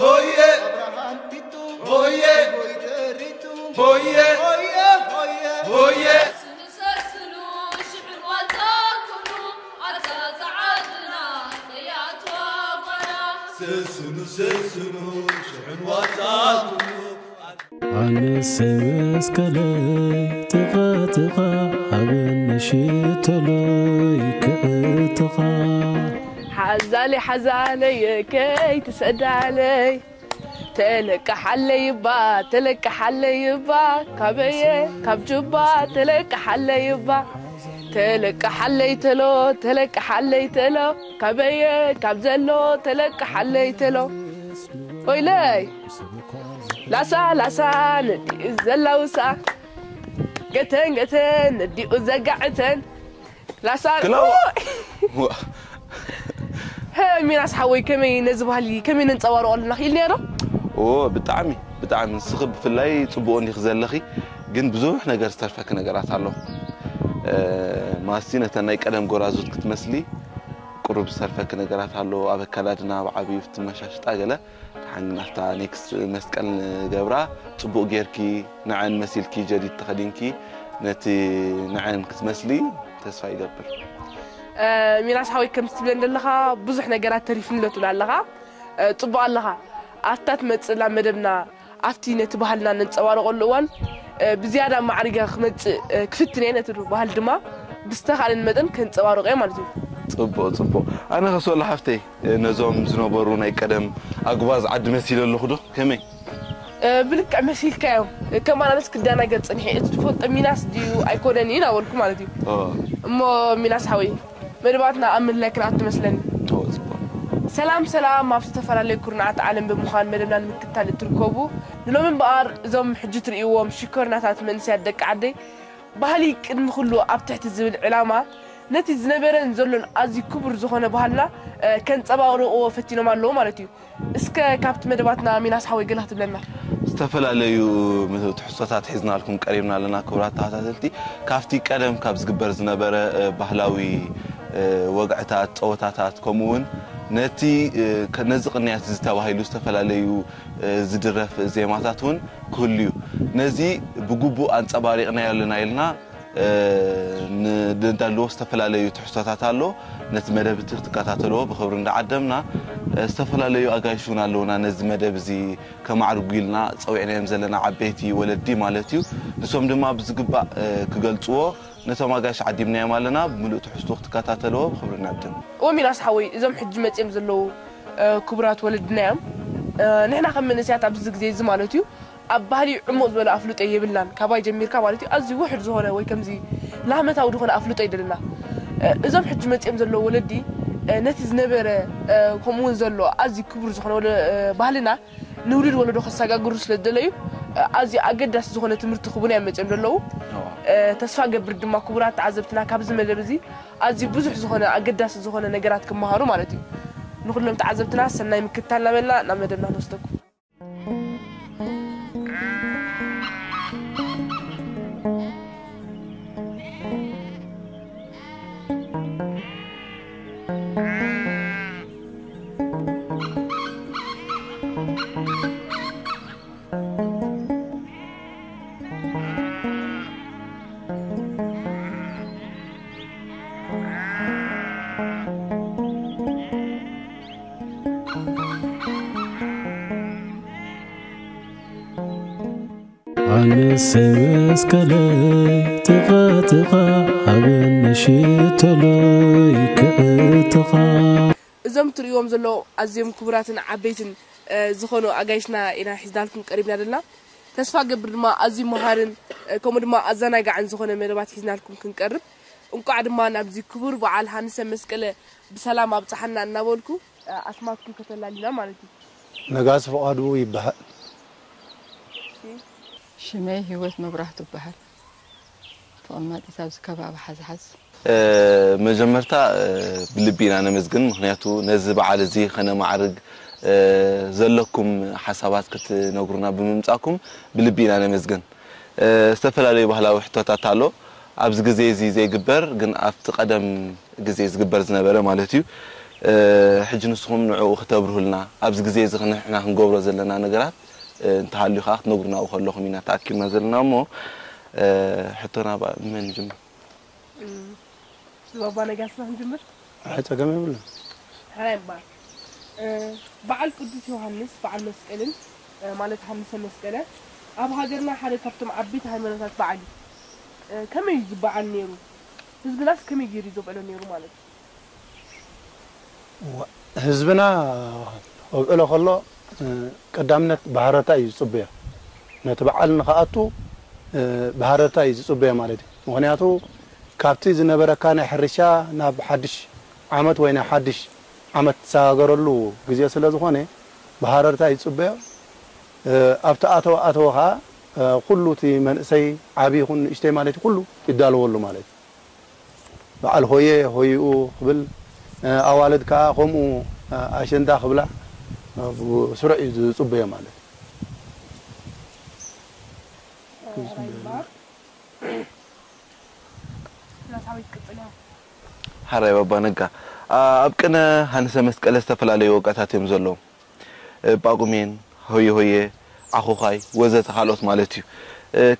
ሆየ ሆየ ሆየ ሆየ ሆየ ሆየ ሰስኑ ሰስኑ ሽሕን ዋጣ ኩኑ። ኣነሰይ መስቀለይ ጥቓ ጥቓ ሃበኒ ሽቶለይ ክዕጥቓ። ሓዛለይ ሓዛለይ ከይትሰዳለይ ተለቃሓለይ እባ ተለቃሓለይ እባ ካበየ ካብ ጁባ ተለቃሓለይ እባ ተለቃሓለይ ተሎ ተለቃሓለይ ተሎ ካበየ ካብ ዘሎ ተለቃሓለይ ተሎ። ወይለይ ላሳ ላሳ ነዲኡ ዘላውሳ ገተን ገተን ነዲኡ ዘጋዕተን ላሳ ክለው። ኡይ! ዋ። ሀ፣ ሚናስ ሓወይ ከመይ ነዚ ባህሊ ከመይ ነንጸባርቆ ኣለና ክኢል ነይሮ? ኦ፣ ብጣዕሚ፣ ብጣዕሚ። ንስኺ ብፍላይ ጽቡቕ እንዲኺ ዘለኺ፣ ግን ብዙሕ ነገር ዝተርፈኪ ነገራት ኣሎ። እ፣ ማስቲ ነተን ናይ ቀደም ጎራዙት ክትመስሊ ቁሩብ ዝተርፈኪ ነገራት ኣሎ። ኣብ ኣከዳድና፣ ኣብ ዓብዩ፣ ኣብቲ መሻሽጣ ገለ። ደሓን ግን ኣብታ ኔክስት መስቀል ንገብራ፣ ጽቡቕ ጌርኪ ንዐን መሲልኪ ጀዲድ ተኸዲንኪ ነቲ ንዐን ክትመስሊ ተስፋ ይገብር። እ፣ ሚናስ ሓወይ ከምዚ ትብለን ዘለኻ ብዙሕ ነገራት ተሪፍኒ ኣሎ ትብል ኣለኻ። እ፣ ጽቡቕ ኣለኻ። ኣብታ ትመጽእ ዘላ መደብና ኣብቲ ነቲ ባህልና ነንጸባርቐሉ እዋን፣ እ፣ ብዝያዳ ማዕሪጋ ክመጽእ፣ እ፣ ክፍትን እየ። ነቲ ባህሊ ድማ ብዝተኻእለኒ መጠን ከንጸባርቖ እየ ማለት እዩ። ጽቡቕ፣ ጽቡቕ። ኣነ ከስ ወላ ሓፍተይ፣ እ፣ ነዞም ዝነበሩ ናይ ቀደም ኣጉባዝ ዓዲ መሲለ ኣለኹ ዶ? ከመይ? እ፣ ብልክዕ መሲልካዮም። እ፣ ከም ኣናለስ ክደናገር ጸኒሐ። እቲ ትፈልጦ ሚናስ ድዩ ኣይኮነን እዩ እናበልኩ ማለት እዩ። ኦ። እሞ ሚናስ ሓወይ፣ መደባትና ኣብ ምድላይ ክንኣቱ መስለኒ። ኦ፣ ጽቡቕ። ሰላም ሰላም፣ ኣብ ዝተፈላለዩ ኩርናዓት ዓለም ብምዃን መደብና ንምክትታል እትርከቡ፣ ንሎሚ እምበኣር እዞም ሕጂ ትርእይዎም ሽኮርናታት መንእሰያት ደቂ ዓደይ፣ ባህሊ ቅድሚ ኩሉ ኣብ ትሕቲ ዝብል ዕላማ፣ ነቲ ዝነበረን ዘሎን ኣዝዩ ክቡር ዝኾነ ባህልና፣ እ፣ ከንጸባርቕዎ ፈቲኖም ኣለዉ ማለት እዩ። እስከ ካብቲ መደባትና ሚናስ ሓወይ ገለ ክትብለና? ዝተፈላለዩ ም-፣ ትሕዝቶታት ሒዝናልኩም ቀሪብና ኣለና ክቡራት ተኸታተልቲ። ካብቲ ቀደም ካብ ዝግበር ዝነበረ፣ እ፣ ባህላዊ፣ እ፣ ወግዕታት፣ ጸወታታት፣ ከምኡ እውን ነቲ፣ እ፣ ከ-፣ ነዚ ቅንያት እዚ ተባሂሉ ዝተፈላለዩ፣ እ፣ ዝድረፍ ዜማታት እውን ክህሉ እዩ። ነዚ ብግቡእ ኣንጸባሪቕናዮ ኣለና ኢልና እ፣ ን-፣ ንዳለዎ ዝተፈላለዩ ትሕዝቶታት ኣሎ። ነቲ መደብ እቲ ክትከታተልዎ ብኽብሪ እንዳዓደምና፣ እ፣ ዝተፈላለዩ ኣጋይሽ እውን ኣለውና። ነዚ መደብ እዚ ከማዕርጉ ኢልና ጸዊዕናዮም ዘለና ዓበይቲ ወለዲ ማለት እዩ። ንሶም ድማ ብዝግባእ፣ እ፣ ክገልጽዎ ነቶም ኣጋይሽ ዓዲምናዮም ኣለና። ብምሉእ ትሕዝቶ ክትከታተልዎ ብኽብሪ ንዕድም። እወ ሚናስ ሓወይ፣ እዞም ሕጂ መጺኦም ዘለዉ፣ እ፣ ክቡራት ወለድና እዮም። እ፣ ንሕና ከም መንእሰያት ኣብዚ ግዜ እዚ ማለት እዩ ኣብ ባህሊ ዕሙቕ ዝበለ ኣፍልጦ የብልናን። ካባይ ጀሚርካ ማለት እዩ፣ ኣዝዩ ውሑድ ዝኾነ ወይ ከምዚ ላህመታዊ ዝኾነ ኣፍልጦ እዩ ደለና። እ፣ እዞም ሕጂ መጺኦም ዘለዉ ወለዲ፣ እ፣ ነቲ ዝነበረ፣ እ፣ ከምኡ እውን ዘሎ ኣዝዩ ክቡር ዝኾነ ወለ-፣ እ፣ ባህልና ንውሉድ ወለዶ ከሰጋግሩ ስለ ዝደለዩ፣ እ፣ ኣዝዩ ኣገዳሲ ዝኾነ ትምህርቲ ክቡና እዮም መጺኦም ዘለዉ። እዎ። እ፣ ተስፋ ገብር ድማ ክቡራት ተዓዘብትና ካብዚ መደብ እዚ ኣዝዩ ብዙሕ ዝኾነ ኣገዳሲ ዝኾነ ነገራት ክመሃሩ ማለት እዩ። ንኹሎም ተዓዘብትና ሰናይ ምክትታል እናበልና ናብ መደብና ንወስደኩም። ኣነሰይ መስቀለይ ጥቓ ጥቓ ሃበኒ ሽቶለይ ክዕጥቓ። እዞም ትርእይዎም ዘለዉ ኣዝዮም ክቡራትን ዓበይትን፣ እ፣ ዝኾኑ ኣጋይሽና ኢና ሒዝናልኩም ቀሪብና ዘለና። ተስፋ ገብር ድማ ኣዝዩ መሃርን፣ እ፣ ከምኡ ድማ ኣዘናጋዕን ዝኾነ መደባት ሒዝናልኩም ክንቀርብ፣ እንቋዕ ድማ ናብዚ ክቡር በዓል ሃንሰ መስቀለ ብሰላም ኣብጽሓና እናበልኩ፣ እ፣ ኣስማትኩም ከተላልና ማለት እዩ። ነጋሲ ፍቓዱ ይበሃል። እሺ። ሽመይ ህይወት መብራህቱ ይበሃል። ተቐማጢት ኣብዚ ከባቢ ሓዝሓዝ መጀመርታ ብልቢ ኢና ነመስግን። ምኽንያቱ ነዚ በዓል እዚ ከነማዕርግ ዘለኩም ሓሳባት ክትነግሩና ብምምጻእኩም ብልቢ ኢና ነመስግን። ዝተፈላለዩ ባህላዊ ሕቶታት ኣሎ። ኣብዚ ግዜ እዚ ዘይግበር ግን ኣብቲ ቀደም ግዜ ዝግበር ዝነበረ ማለት እዩ። ሕጂ ንስኹም ንዕኡ ክተብርሁልና፣ ኣብዚ ግዜ እዚ ንሕና ክንገብሮ ዘለና ነገራት እንተሃልዩ ከዓ ክትነግሩና ኣብኡ ከለኹም ኢና ተኣኪብና ዘለና እሞ፣ ሕቶና ባ-፣ መን ይጅምር? ባባ ነጋስና ክንጅምር። ኣይ ጸገም የብሉን። ሕራይ እምበኣር በዓል ቅዱስ ዮሃንስ በዓል መስቀልን ማለት ሃንሰ መስቀለ ኣብ ሃገርና ሓደ ካብቶም ዓበይቲ ሃይማኖታት በዓል እዩ። ከመይ እዩ ዝበዓል ነይሩ? ህዝብናስ ከመይ ገይሩ እዩ ዘብዕሎ ነይሩ ማለት እዩ? ህዝብና ከብዕሎ ከሎ ቀዳምነት ብሃረርታ እዩ ዝፅበዮ። ነቲ በዓል ንክኣቱ ብሃረርታ እዩ ዝፅበዮ ማለት እዩ። ምኽንያቱ ካብቲ ዝነበረካ ናይ ሕርሻ ናብ ሓድሽ ዓመት ወይ ናብ ሓድሽ ዓመት ትሰጋገረሉ ግዜ ስለ ዝኾነ ብሃረርታ እዩ ዝፅበዮ። ኣብቲ ኣተወ ኣተወ ከዓ ኩሉ እቲ መንእሰይ ዓብዪ ይኹን ንእሽተይ ማለት እዩ ኩሉ ይዳለወሉ ማለት እዩ። በዓል ሆየ ሆይኡ ክብል ኣዋልድ ከዓ ከምኡ ኣሸንዳ ክብላ ብስሩዕ እዩ ዝፅበዮ ማለት እዩ። ሓራይ ባባ ነጋ ኣብ ቅነ ሃንሰ መስቀለ ዝተፈላለዩ ወጋታት እዮም ዘለዉ። ጳጉሜን፣ ሆየ ሆየ፣ ዓኹዃይ ወዘተ ካልኦት ማለት እዩ።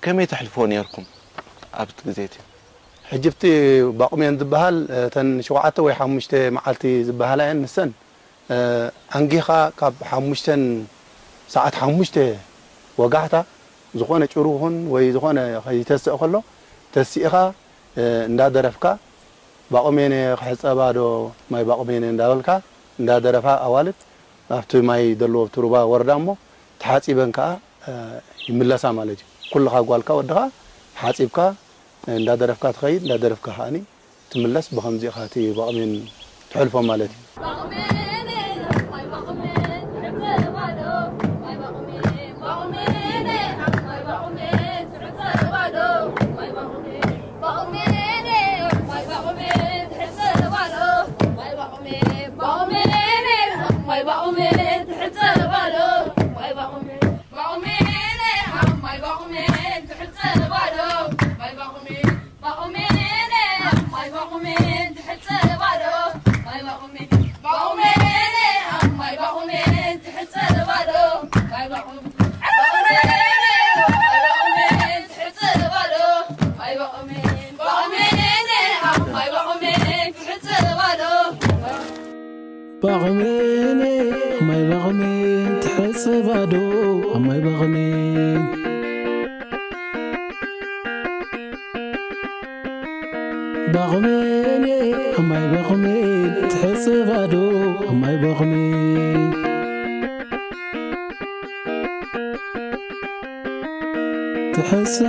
ከመይ ተሕልፍዎ ነይርኩም ኣብቲ ግዜ እቲ? ሕጂ ኣብቲ ባቑሜን ዝበሃል እተን ሸውዓተ ወይ ሓሙሽተ መዓልቲ ዝበሃላ እየን። ንሰን ኣንጊኻ ካብ ሓሙሽተን ሰዓት ሓሙሽተ ወጋሕታ ዝኾነ ጭሩ ይኹን ወይ ዝኾነ ከይተስእ ከሎ ተሲእኻ እንዳደረፍካ ባቑሜነ ክሕፀባ ዶ ማይ ባቑሜነ እንዳበልካ እንዳደረፋ ኣዋልድ ኣብቲ ማይ ዘለዎ ኣብቲ ሩባ ወርዳ እሞ ተሓፂበን ከዓ ይምለሳ ማለት እዩ። ኩልኻ ጓልካ ወድኻ ሓፂብካ እንዳደረፍካ ትኸይድ እንዳደረፍካ ከዓኒ ትምለስ። ብኸምዚ ኢኻ እቲ ባቑሜን ትሕልፎ ማለት እዩ። ባቕሜኔ ማይ ባቕሜን ትሕጽባዶ ኣብ ማይ ባቕሜን ባቕሜኔ ኣብ ማይ ባቕሜን ትሕጽባዶ ኣብ ማይ ባቕሜን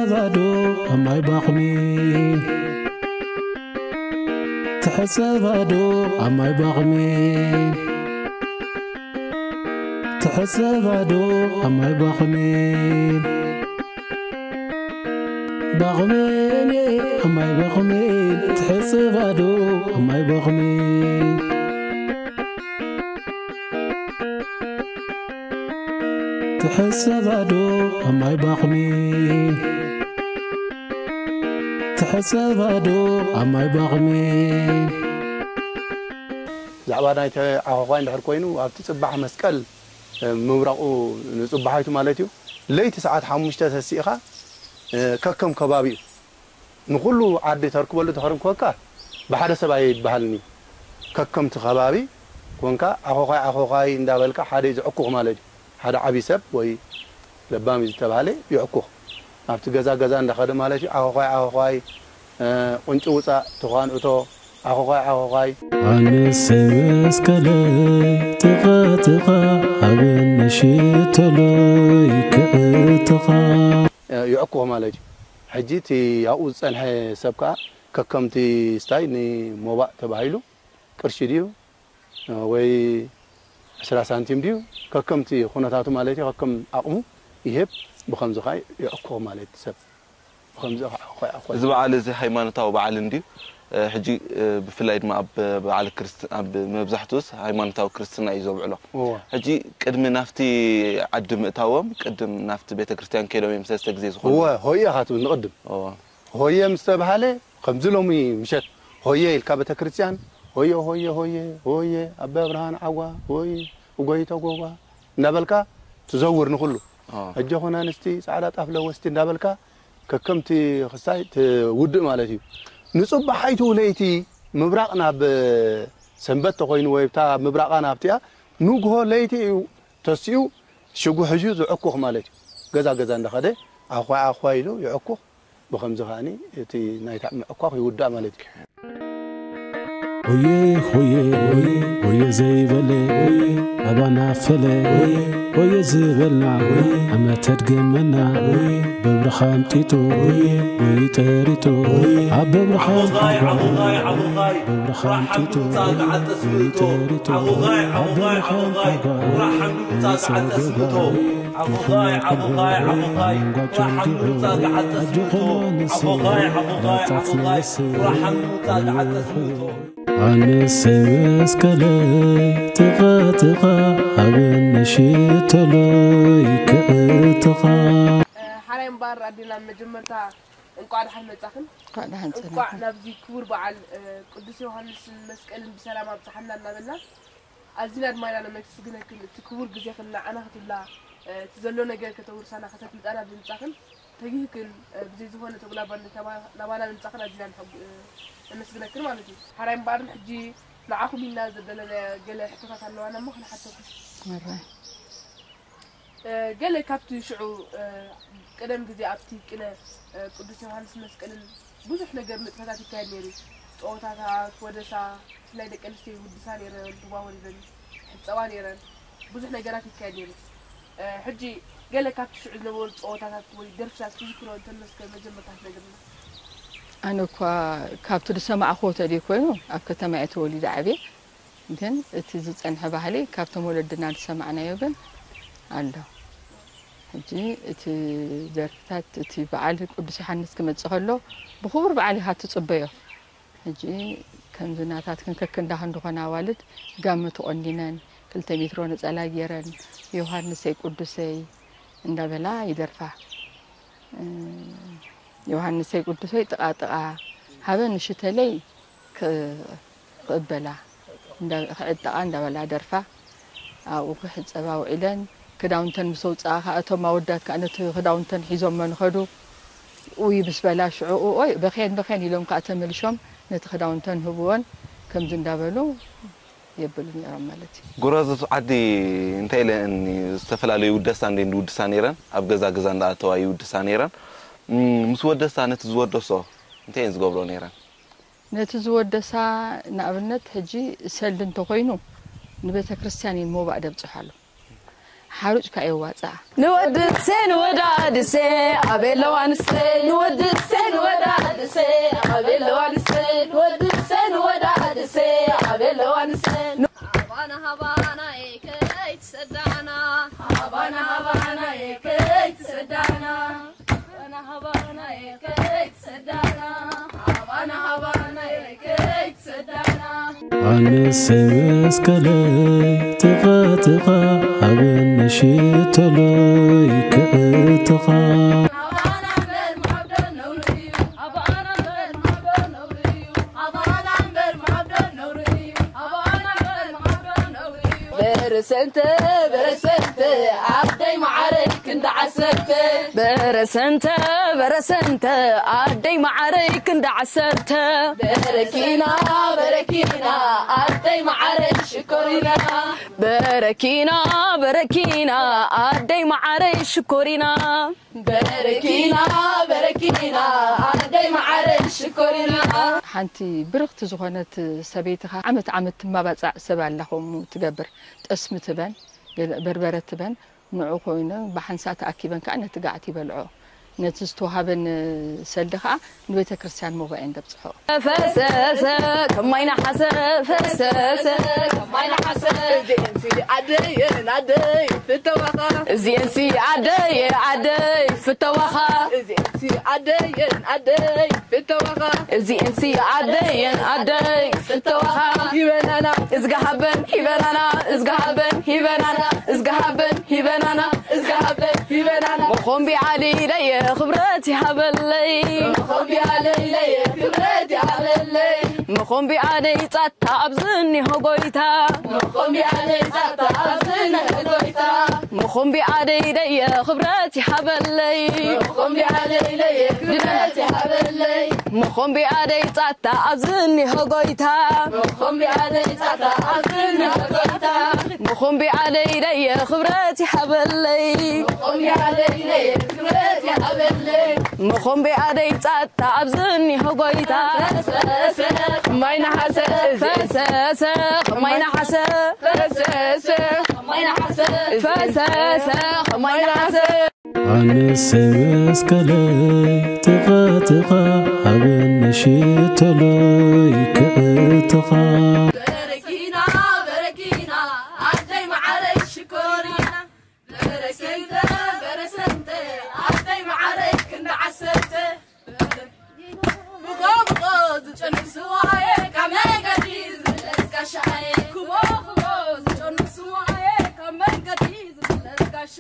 ትሕጽባዶ ኣብ ማይ ባቕሜን ትሕጸባዶ ኣብ ማይ ባቕሜን ትሕጸባዶ ኣብ ማይ ባቕሜን ባቕሜን ኣብ ማይ ባቕሜን ትሕጸባዶ ኣብ ማይ ባቕሜን ትሕጸባዶ ኣብ ማይ ባቕሜን ትሕጸባዶ ኣብ ማይ ባቕሜን ብዛዕባ ናይቲ ዓኾዃይ እንድሕር ኮይኑ ኣብቲ ፅባሕ መስቀል ምብራቑ ንፅባሒቱ ማለት እዩ። ለይቲ ሰዓት ሓሙሽተ ተሲእኻ ከከም ከባቢኡ ንኹሉ ዓዲ ተርክበሉ ተኸርንክወካ ብሓደ ሰብ ኣይበሃልን እዩ። ከከምቲ ከባቢ ኮንካ ዓኾዃይ ዓኾዃይ እንዳበልካ ሓደ እዩ ዝዕኩኽ ማለት እዩ። ሓደ ዓብዪ ሰብ ወይ ለባም እዩ ዝተባህለ ይዕኩኽ። ኣብቲ ገዛ ገዛ እንዳኸደ ማለት እዩ። ዓኾዃይ ዓኾዃይ ቁንጪ ውፃእ ትዃን እቶ ዓኾዃይ ዓኾዃይ። ኣነሰይ መስቀለይ ጥቓ ጥቓ ሃበኒ ሽቶለይ ክዕጥቓ። ይዕኩኽ ማለት እዩ። ሕጂ እቲ ኣብኡ ዝፀንሐ ሰብ ከዓ ከከምቲ ስታይ ንሞባእ ተባሂሉ ቅርሺ ድዩ ወይ ዕስራ ሳንቲም ድዩ ከከምቲ ኩነታቱ ማለት እዩ ከከም ዓቕሙ ይህብ ብኸምዚ ከዓ ይዕኩኽ ማለት ሰብ። ከምዚ ኸዓ፣ ኸዓ፣ ኸዓ። እዚ በዓል እዚ ሃይማኖታዊ በዓል እንድዩ። እ፣ ሕጂ፣ እ፣ ብፍላይ ድማ ኣብ በዓል ክርስት-፣ ኣብ መብዛሕትኡስ ሃይማኖታዊ ክርስትና እዩ ዘብዕሎ። እወ። ሕጂ ቅድሚ ናብቲ ዓዲ ምእታዎም፣ ቅድም ናብቲ ቤተክርስትያን ከይዶም እዮም ሰለስተ ግዜ ዝኾኑ። እወ፣ ሆየ ኢኻ ትብል ንቕድም። እወ። ሆየ ምስ ተባሃለ፣ ከምዚ ሎሚ ምሸት ሆየ ኢልካ ቤተክርስትያን፣ ሆየ፣ ሆየ፣ ሆየ፣ ሆየ፣ ኣባ ብርሃን ዓዋ፣ ሆየ፣ እጎይ ተጎጓ እንዳበልካ ትዘውር ንኹሉ። ኦ። ሕጂ ኹን ኣንስቲ ጻዕዳ ጣፍ ለወስቲ እንዳበልካ ከከምቲ ክሳይ ትውድእ ማለት እዩ። ንጽባሓይቱ ለይቲ ምብራቕ ናብ ሰንበት ተኾይኑ ወይ ብታ ምብራቓ ናብቲኣ ንግሆ ለይቲ እዩ ተሲኡ ሽጉ ሒዙ ዝዕኩኽ ማለት እዩ። ገዛ ገዛ እንዳኸደ ኣዃይ ኣዃይ ኢሉ ይዕኩኽ። ብኸምዚ ከኣኒ እቲ ናይታ ምዕኳኽ ይውዳእ ማለት እዩ። ሆየ ሆየ ሆየ ሆየ ዘይበለ ሆየ ኣባና ፈለ ሆየ ሆየ ዝበልና ሆየ ዓመት ኣድገመና ሆየ በብርኻ ኣምጢጡ ሆየ ሆየ ጠሪጡ ሆየ ኣብ በብርኻ ዓቦኻይ ዓቦኻይ ዓቦኻይ በብርኻ ኣምጢጡ ሆየ ሆየ ጠሪጡ ሆየ ኣብ በብርኻ ዓቦኻይ ዓቦኻይ ራሓ ምምጻ ዝዓጠስ ምእቶ ዓቦኻይ ዓቦኻይ ዓቦኻይ ራሓ ምምጻ ዝዓጠስ ምእቶ ዓቦኻይ ዓቦኻይ ዓቦኻይ ራሓ ምምጻ ዝዓጠስ ምእቶ ኣነሰይ መስቀለይ ጥቓ ጥቓ ሃበኒ ሽቶለይ ክዕጥቓ። ሓራይ እምበኣር ኣዴና መጀመርታ እንቋዕ ደሓን መጻኽን። እንቋዕ ደሓን ጸናሕና። እንቋዕ ናብዚ ክቡር በዓል፣ እ፣ ቅዱስ ዮሃንስን መስቀልን ብሰላም ኣብጽሓና እናበልና፣ ኣዚና ድማ ኢና ነመስግነክን። እቲ ክቡር ግዜኽን ንዓና ክትብላ፣ እ፣ እቲ ዘሎ ነገር ከተውርሳና፣ ከተፍልጣና ብምጻኽን፣ ተጊህክን፣ እ፣ ብዘይ ዝኾነ ተጉላባነት ናባ-፣ ናባና ምጻኽን ኣዚና ንሐጉ-፣ እ፣ ነመስግነክን ማለት እዩ። ሓራይ እምበኣርን ሕጂ ንዓኹም ኢልና ዘበለናዮ ገለ ሕቶታት ኣለዋና እሞ ክንሓተኩም። መራይ። እ፣ ገለ ካብቲ ሽዑ፣ እ፣ ቀደም ግዜ ኣብቲ ቅነ፣ እ፣ ቅዱስ ዮሃንስ መስቀልን ብዙሕ ነገር ንጥፈታት ይካየድ ነይሩ። ጸወታታት፣ ወደሳ፣ ብፍላይ ደቂ ኣንስትዮ ይውድሳ ነይረን፣ ይዋወልበን፣ ይሕጸባ ነይረን። ብዙሕ ነገራት ይካየድ ነይሩ። እ፣ ሕጂ ገለ ካብቲ ሽዑ ዝነበሩ ጸወታታት ወይ ደርፍታት ትዝክሮ እንተሎ እስከ መጀመርታ ክትነግርና። ኣነ እኳ ካብቲ ዝሰማዕክዎ ተደይ ኮይኑ ኣብ ከተማ እየ ተወሊደ ዓብየ። ግን እቲ ዝጸንሐ ባህሊ ካብቶም ወለድና ዝሰማዕናዮ ግን ኣሎ። ሕጂ እቲ ደርፍታት፣ እቲ በዓል ቅዱስ ዮሃንስ ክመጽእ ከሎ ብኽቡር በዓል ኢኻ ትጽበዮ። ሕጂ ከምዚ ናታትክን ከክንዳኽን ዝኾና ኣዋልድ ጋመ ተቖኒነን፣ ክልተ ሜትሮ ነጸላ ገይረን፣ ዮሃንሰይ ቅዱሰይ እንዳበላ ይደርፋ። እ፣ ዮሃንሰይ ቅዱሰይ ጥቓ ጥቓ ሃበ ንሽተለይ ክ-፣ ክቕበላ፣ እንዳ-፣ ክዕጠቓ እንዳበላ ደርፋ። ኣብኡ ክሕጸባ ውዒለን፣ ክዳውንተን ምስ ኣውጽኣ ከኣ እቶም ኣወዳት ከኣ ነቲ ክዳውንተን ሒዞሞ ንኸዱ። ውይ ምስ በላ ሽዑ፣ ኦይ በኽየን በኽየን ኢሎም ከኣ ተመሊሾም ነቲ ክዳውንተን ህብወን። ከምዚ እንዳበሉ የብሉ ነይሮም ማለት እዩ። ጎረባብቲ ዓዲ እንታይ ኢለን ዝተፈላለዩ ውደሳ እንደ እንድውድሳ ነይረን? ኣብ ገዛ ገዛ እንዳኣተዋ ይውድሳ ነይረን። እም፣ ምስ ወደሳ ነቲ ዝወደሶ እንታይ እየን ዝገብሮ ነይረን? ነቲ ዝወደሳ ንኣብነት ሕጂ ሰልዲ እንተኾይኑ ንቤተ ክርስቲያን እየን ሞባእ ደብጽሓሉ። ሓሩጭ ከኣ የዋጽኣ። ንወድሴ ንወዳድሴ ኣበይ ኣለዋ ንስተ ንወድሴ ንወዳድሴ ኣበይ ኣለዋ ንስተ ንወድሴ ንወዳድሴ ኣበይ ኣለዋ ንስተ ኣባና ሃባና ኤከይ ትሰዳና ኣባና ሃባና ኤከይ ትሰዳና ኣባና ሃባና ኤከይ ትሰዳና ኣባና ሃባና ኤከይ ትሰዳና ኣነሰይ መስቀለይ ጥቓ ጥቓ ሃበኒ ሽቶለይ ክዕጥቓ። በረሰንተ በረሰንተ ኣደይ መዓረይ ክንዲ ዓሰርተ በረሰንተ በረሰንተ ኣደይ መዓረይ ክንዲ ዓሰርተ በረኪና በረኪና ኣደይ መዓረይ ሽኮሪና በረኪና በረኪና ኣደይ መዓረይ ሽኮሪና በረኪና በረኪና ኣደይ መዓረይ ሽኮሪና ሓንቲ ብርኽቲ ዝኾነት ሰበይትኻ ዓመት ዓመት ትማባጻዕ ሰብ ኣላ ከምኡ ትገብር። ጠስሚ ትበን፣ በርበረ ትበን፣ ንዑ ኮይኑ ብሓንሳእ ተኣኪበን ከኣ ነቲ ጋዕቲ ይበልዖ። ነቲ ዝተዋህበን ሰልዲ ኸኣ ንቤተ ክርስቲያን መባኤን ደብጽሖ። ፈሰሰ ከማይ ነሓሰ፣ ፈሰሰ ከማይ ነሓሰ። እዚኤንሲ ኣደየን ኣደይ ፍተዋኻ። እዚኤንሲ ኣደየ ኣደይ ፍተዋኻ። እዚኤንሲ ኣደየን ኣደይ ፍተዋኻ። እዚኤንሲ ኣደየን ኣደይ ፍተዋኻ። ሂበናና እዝጋ ሃበን፣ ሂበናና እዝጋ ሃበን፣ ሂበናና እዝጋ ሃበን፣ ሂበናና እዝጋ ሃበን፣ ሂበናና። መኾምቢ ዓደይ ደየ ክብረት ይሃበለይ። መኾምቢ ዓደይ ደየ ክብረት ይሃበለይ። መኾምቢ ዓደይ ጻታ ኣብዚ እኒሆ ጎይታ። መኾምቢ ዓደይ ጻታ ኣብዚ እኒሆ ጎይታ። መኾምቢ ዓደይ ደየ ክብረት ይሃበለይ። መኾምቢ ዓደይ ደየ ክብረት ይሃበለይ። መኾምቢ ዓደይ ጻታ ኣብዚ እኒሆ ጎይታ። መኾምቢ ዓደይ ጻታ ኣብዚ እኒሆ ጎይታ። መኾምቢ ዓደይ ደየ ክብረት ይሃበለይ። መኾምቢ ዓደይ ደየ ክብረት ይሃበለይ። መኾምቢ ዓደይ ጻታ ኣብዚ እኒሆ ጎይታ። ፈሰሰ ከማይ ነሓሰ፣ እዚኤንሲ ፈሰሰ ከማይ ነሓሰ። ፈሰሰ ከማይ ነሓሰ። ፈሰሰ ከማይ ነሓሰ። ኣነሰይ መስቀለይ ጥቓ ጥቓ ሃበኒ ሽቶለይ ክዕጥቓ። በረኪና በረኪና ኣደይ መዓረይ ሽኮሪና። በረሰንተ በረሰንተ ኣደይ መዓረይ ክንዲ ዓሰርተ። ብጎ ብጎ ዝጨኑ ስዋየ ካብ መንገዲ ዝምለስ ጋሻየ። ክቦ ክቦ ዝጨኑ ስዋየ ካብ መንገዲ ዝምለስ ጋሻ።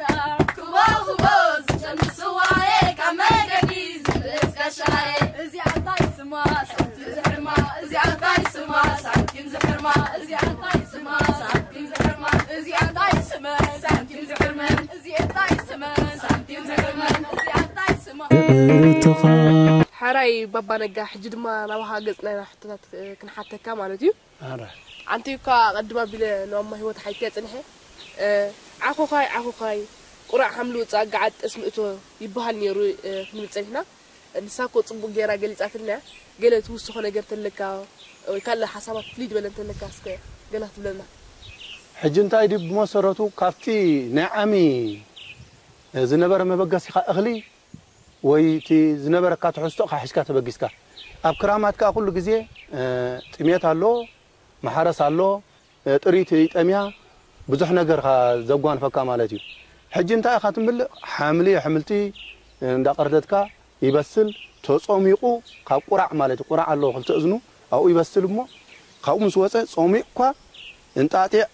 ክቦ ክቦ ዝጨኑ ስዋየ ካብ መንገዲ ዝምለስ ጋሻየ። እዚኣ እንታይ ስማ ሳንቲም ዝሕርማ፣ እዚኣ እንታይ ስማ ሳንቲም ዝሕርማ፣ እዚኣ እንታይ ስማ ሳንቲም ዝሕርማ፣ እዚኣ እንታይ ስማ ሳንቲም ዝሕርመን፣ እዚኣ እንታይ ስማ ሳንቲም ዝሕርመን፣ እዚኣ እንታይ ስማ። እትኻ ሓራይ ባባ ነጋ፣ ሕጂ ድማ ናባኻ ገጽና ኢና ሕቶታት፣ እ፣ ክንሓተካ ማለት እዩ። ኣረ። ኣንቲ እኳ ኣቐድም ኣቢለ ንማማ ህይወት ሓይትያ ጽንሐ፣ እ፣ ዓኾኻይ፣ ዓኾኻይ፣ ቁራዕ ሓምሊ ውጻእ፣ ገዓት ጠስሚ እቶ ይበሃል ነይሩ፣ እ፣ ክንብል ጸኒሕና። ንሳ እኮ ጽቡቕ ገይራ ገሊጻትልና እያ። ገለ ትውስኾ ነገር ተለካ፣ ወይ ካልእ ሓሳባት ፍልይ ዝበለ እንተለካ እስከ ገለ ክትብለና። ሕጂ እንታይ ድዩ ብመሰረቱ ካብቲ ናይ ዓሚ ዝነበረ መበገሲኻ እኽሊ ወይ እቲ ዝነበረካ ትሕዝቶኻ ሒዝካ ተበጊስካ። ኣብ ክራማት ከኣ ኩሉ ግዜ፣ እ፣ ጥሜት ኣሎ፣ ማሕረስ ኣሎ፣ እ፣ ጥሪት ይጠምያ፣ ብዙሕ ነገርካ ዘጓንፈካ ማለት እዩ። ሕጂ እንታይ ኢኻ ትምልእ? ሓምሊ፣ ኣሕምልቲ እንዳቐርደድካ ይበስል፣ ተጾሚቑ ካብ ቁራዕ ማለት እዩ። ቁራዕ ኣለዎ ክልተ እዝኑ፣ ኣብኡ ይበስል እሞ ካብኡ ምስ ወጸ ጾሚቕኳ እንጣጢዕ፣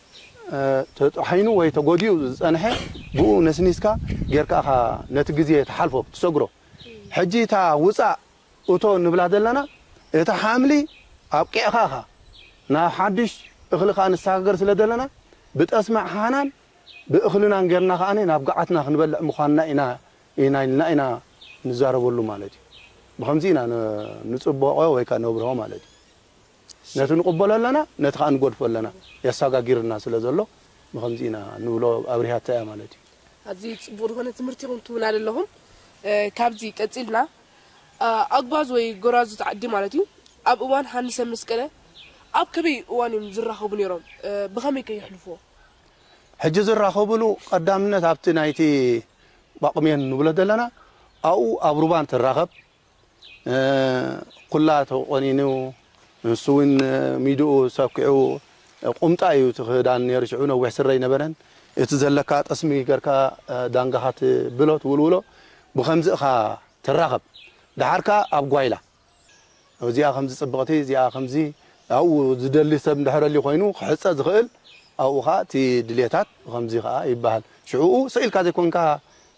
እ፣ ተጣሒኑ ወይ ተጎዲኡ ዝጸንሐ ብኡ ነስኒስካ ጌርካ ኢኻ ነቲ ግዜ ትሓልፎ፣ ትሰግሮ። ሕጂ እታ ውጻእ እቶ ንብላ ዘለና፣ እቲ ሓምሊ ኣብቂዕኻ ኢኻ። ናብ ሓድሽ እኽሊ ኸኣ ንሰጋገር ስለ ዘለና፣ ብጠስሚ ሓናን ብእኽልናን ጌርና ኸኣ ናብ ገዓትና ክንበልዕ ምዃንና ኢና፣ ኢና ኢልና ኢና ንዛረበሉ ማለት እዩ። ብኸምዚ ኢና ን-፣ ንጽበቖ ወይ ከኣ ነብርሆ ማለት እዩ። ነቲ ንቕበሎ ኣለና፣ ነቲ ኸኣ ንገድፎ ኣለና። የሰጋጊርና ስለ ዘሎ፣ ብኸምዚ ኢና ንብሎ ኣብሪሃታ እያ ማለት እዩ። ኣዝዩ ጽቡቕ ዝኾነ ትምህርቲ ኢኹም ትህቡና ዘለኹም። እ፣ ካብዚ ቀጺልና፣ እ፣ ኣጉባዝ ወይ ጎራዙት ዓዲ ማለት እዩ፣ ኣብ እዋን ሃንሰ መስቀለ ኣብ ከመይ እዋን እዮም ዝራኸቡ ነይሮም? እ፣ ብኸመይ ከ የሕልፍዎ? ሕጂ ዝራኸብሉ ቀዳምነት ኣብቲ ናይቲ ጳቁሜን ንብሎ ዘለና፣ ኣብኡ ኣብ ሩባን ትራኸብ። እ፣ ኩላ ተቆኒኑ፣ ንሱ እውን ሚድኡ ሰኪዑ፣ ቁምጣ እዩ እቲ ክዳን ነይሩ። ሽዑ ነዊሕ ስረ ኣይነበረን። እቲ ዘለካ ጠስሚ ጌርካ፣ እ፣ ዳንጋኻ ትብሎ፣ ትውልውሎ። ብኸምዚ ኢኻ ትራኸብ። ደሓር ከኣ ኣብ ጓይላ። እዚኣ ከምዚ ጽብቕቲ፣ እዚኣ ከምዚ ኣብኡ ዝደሊ ሰብ እንድሕር ኣልዩ ኮይኑ ክሕጸ ዝኽእል፣ ኣብኡ ኸኣ እቲ ድሌታት ብኸምዚ ኸኣ ይበሃል። ሽዕኡ ስቕ ኢልካ ዘይኮንካ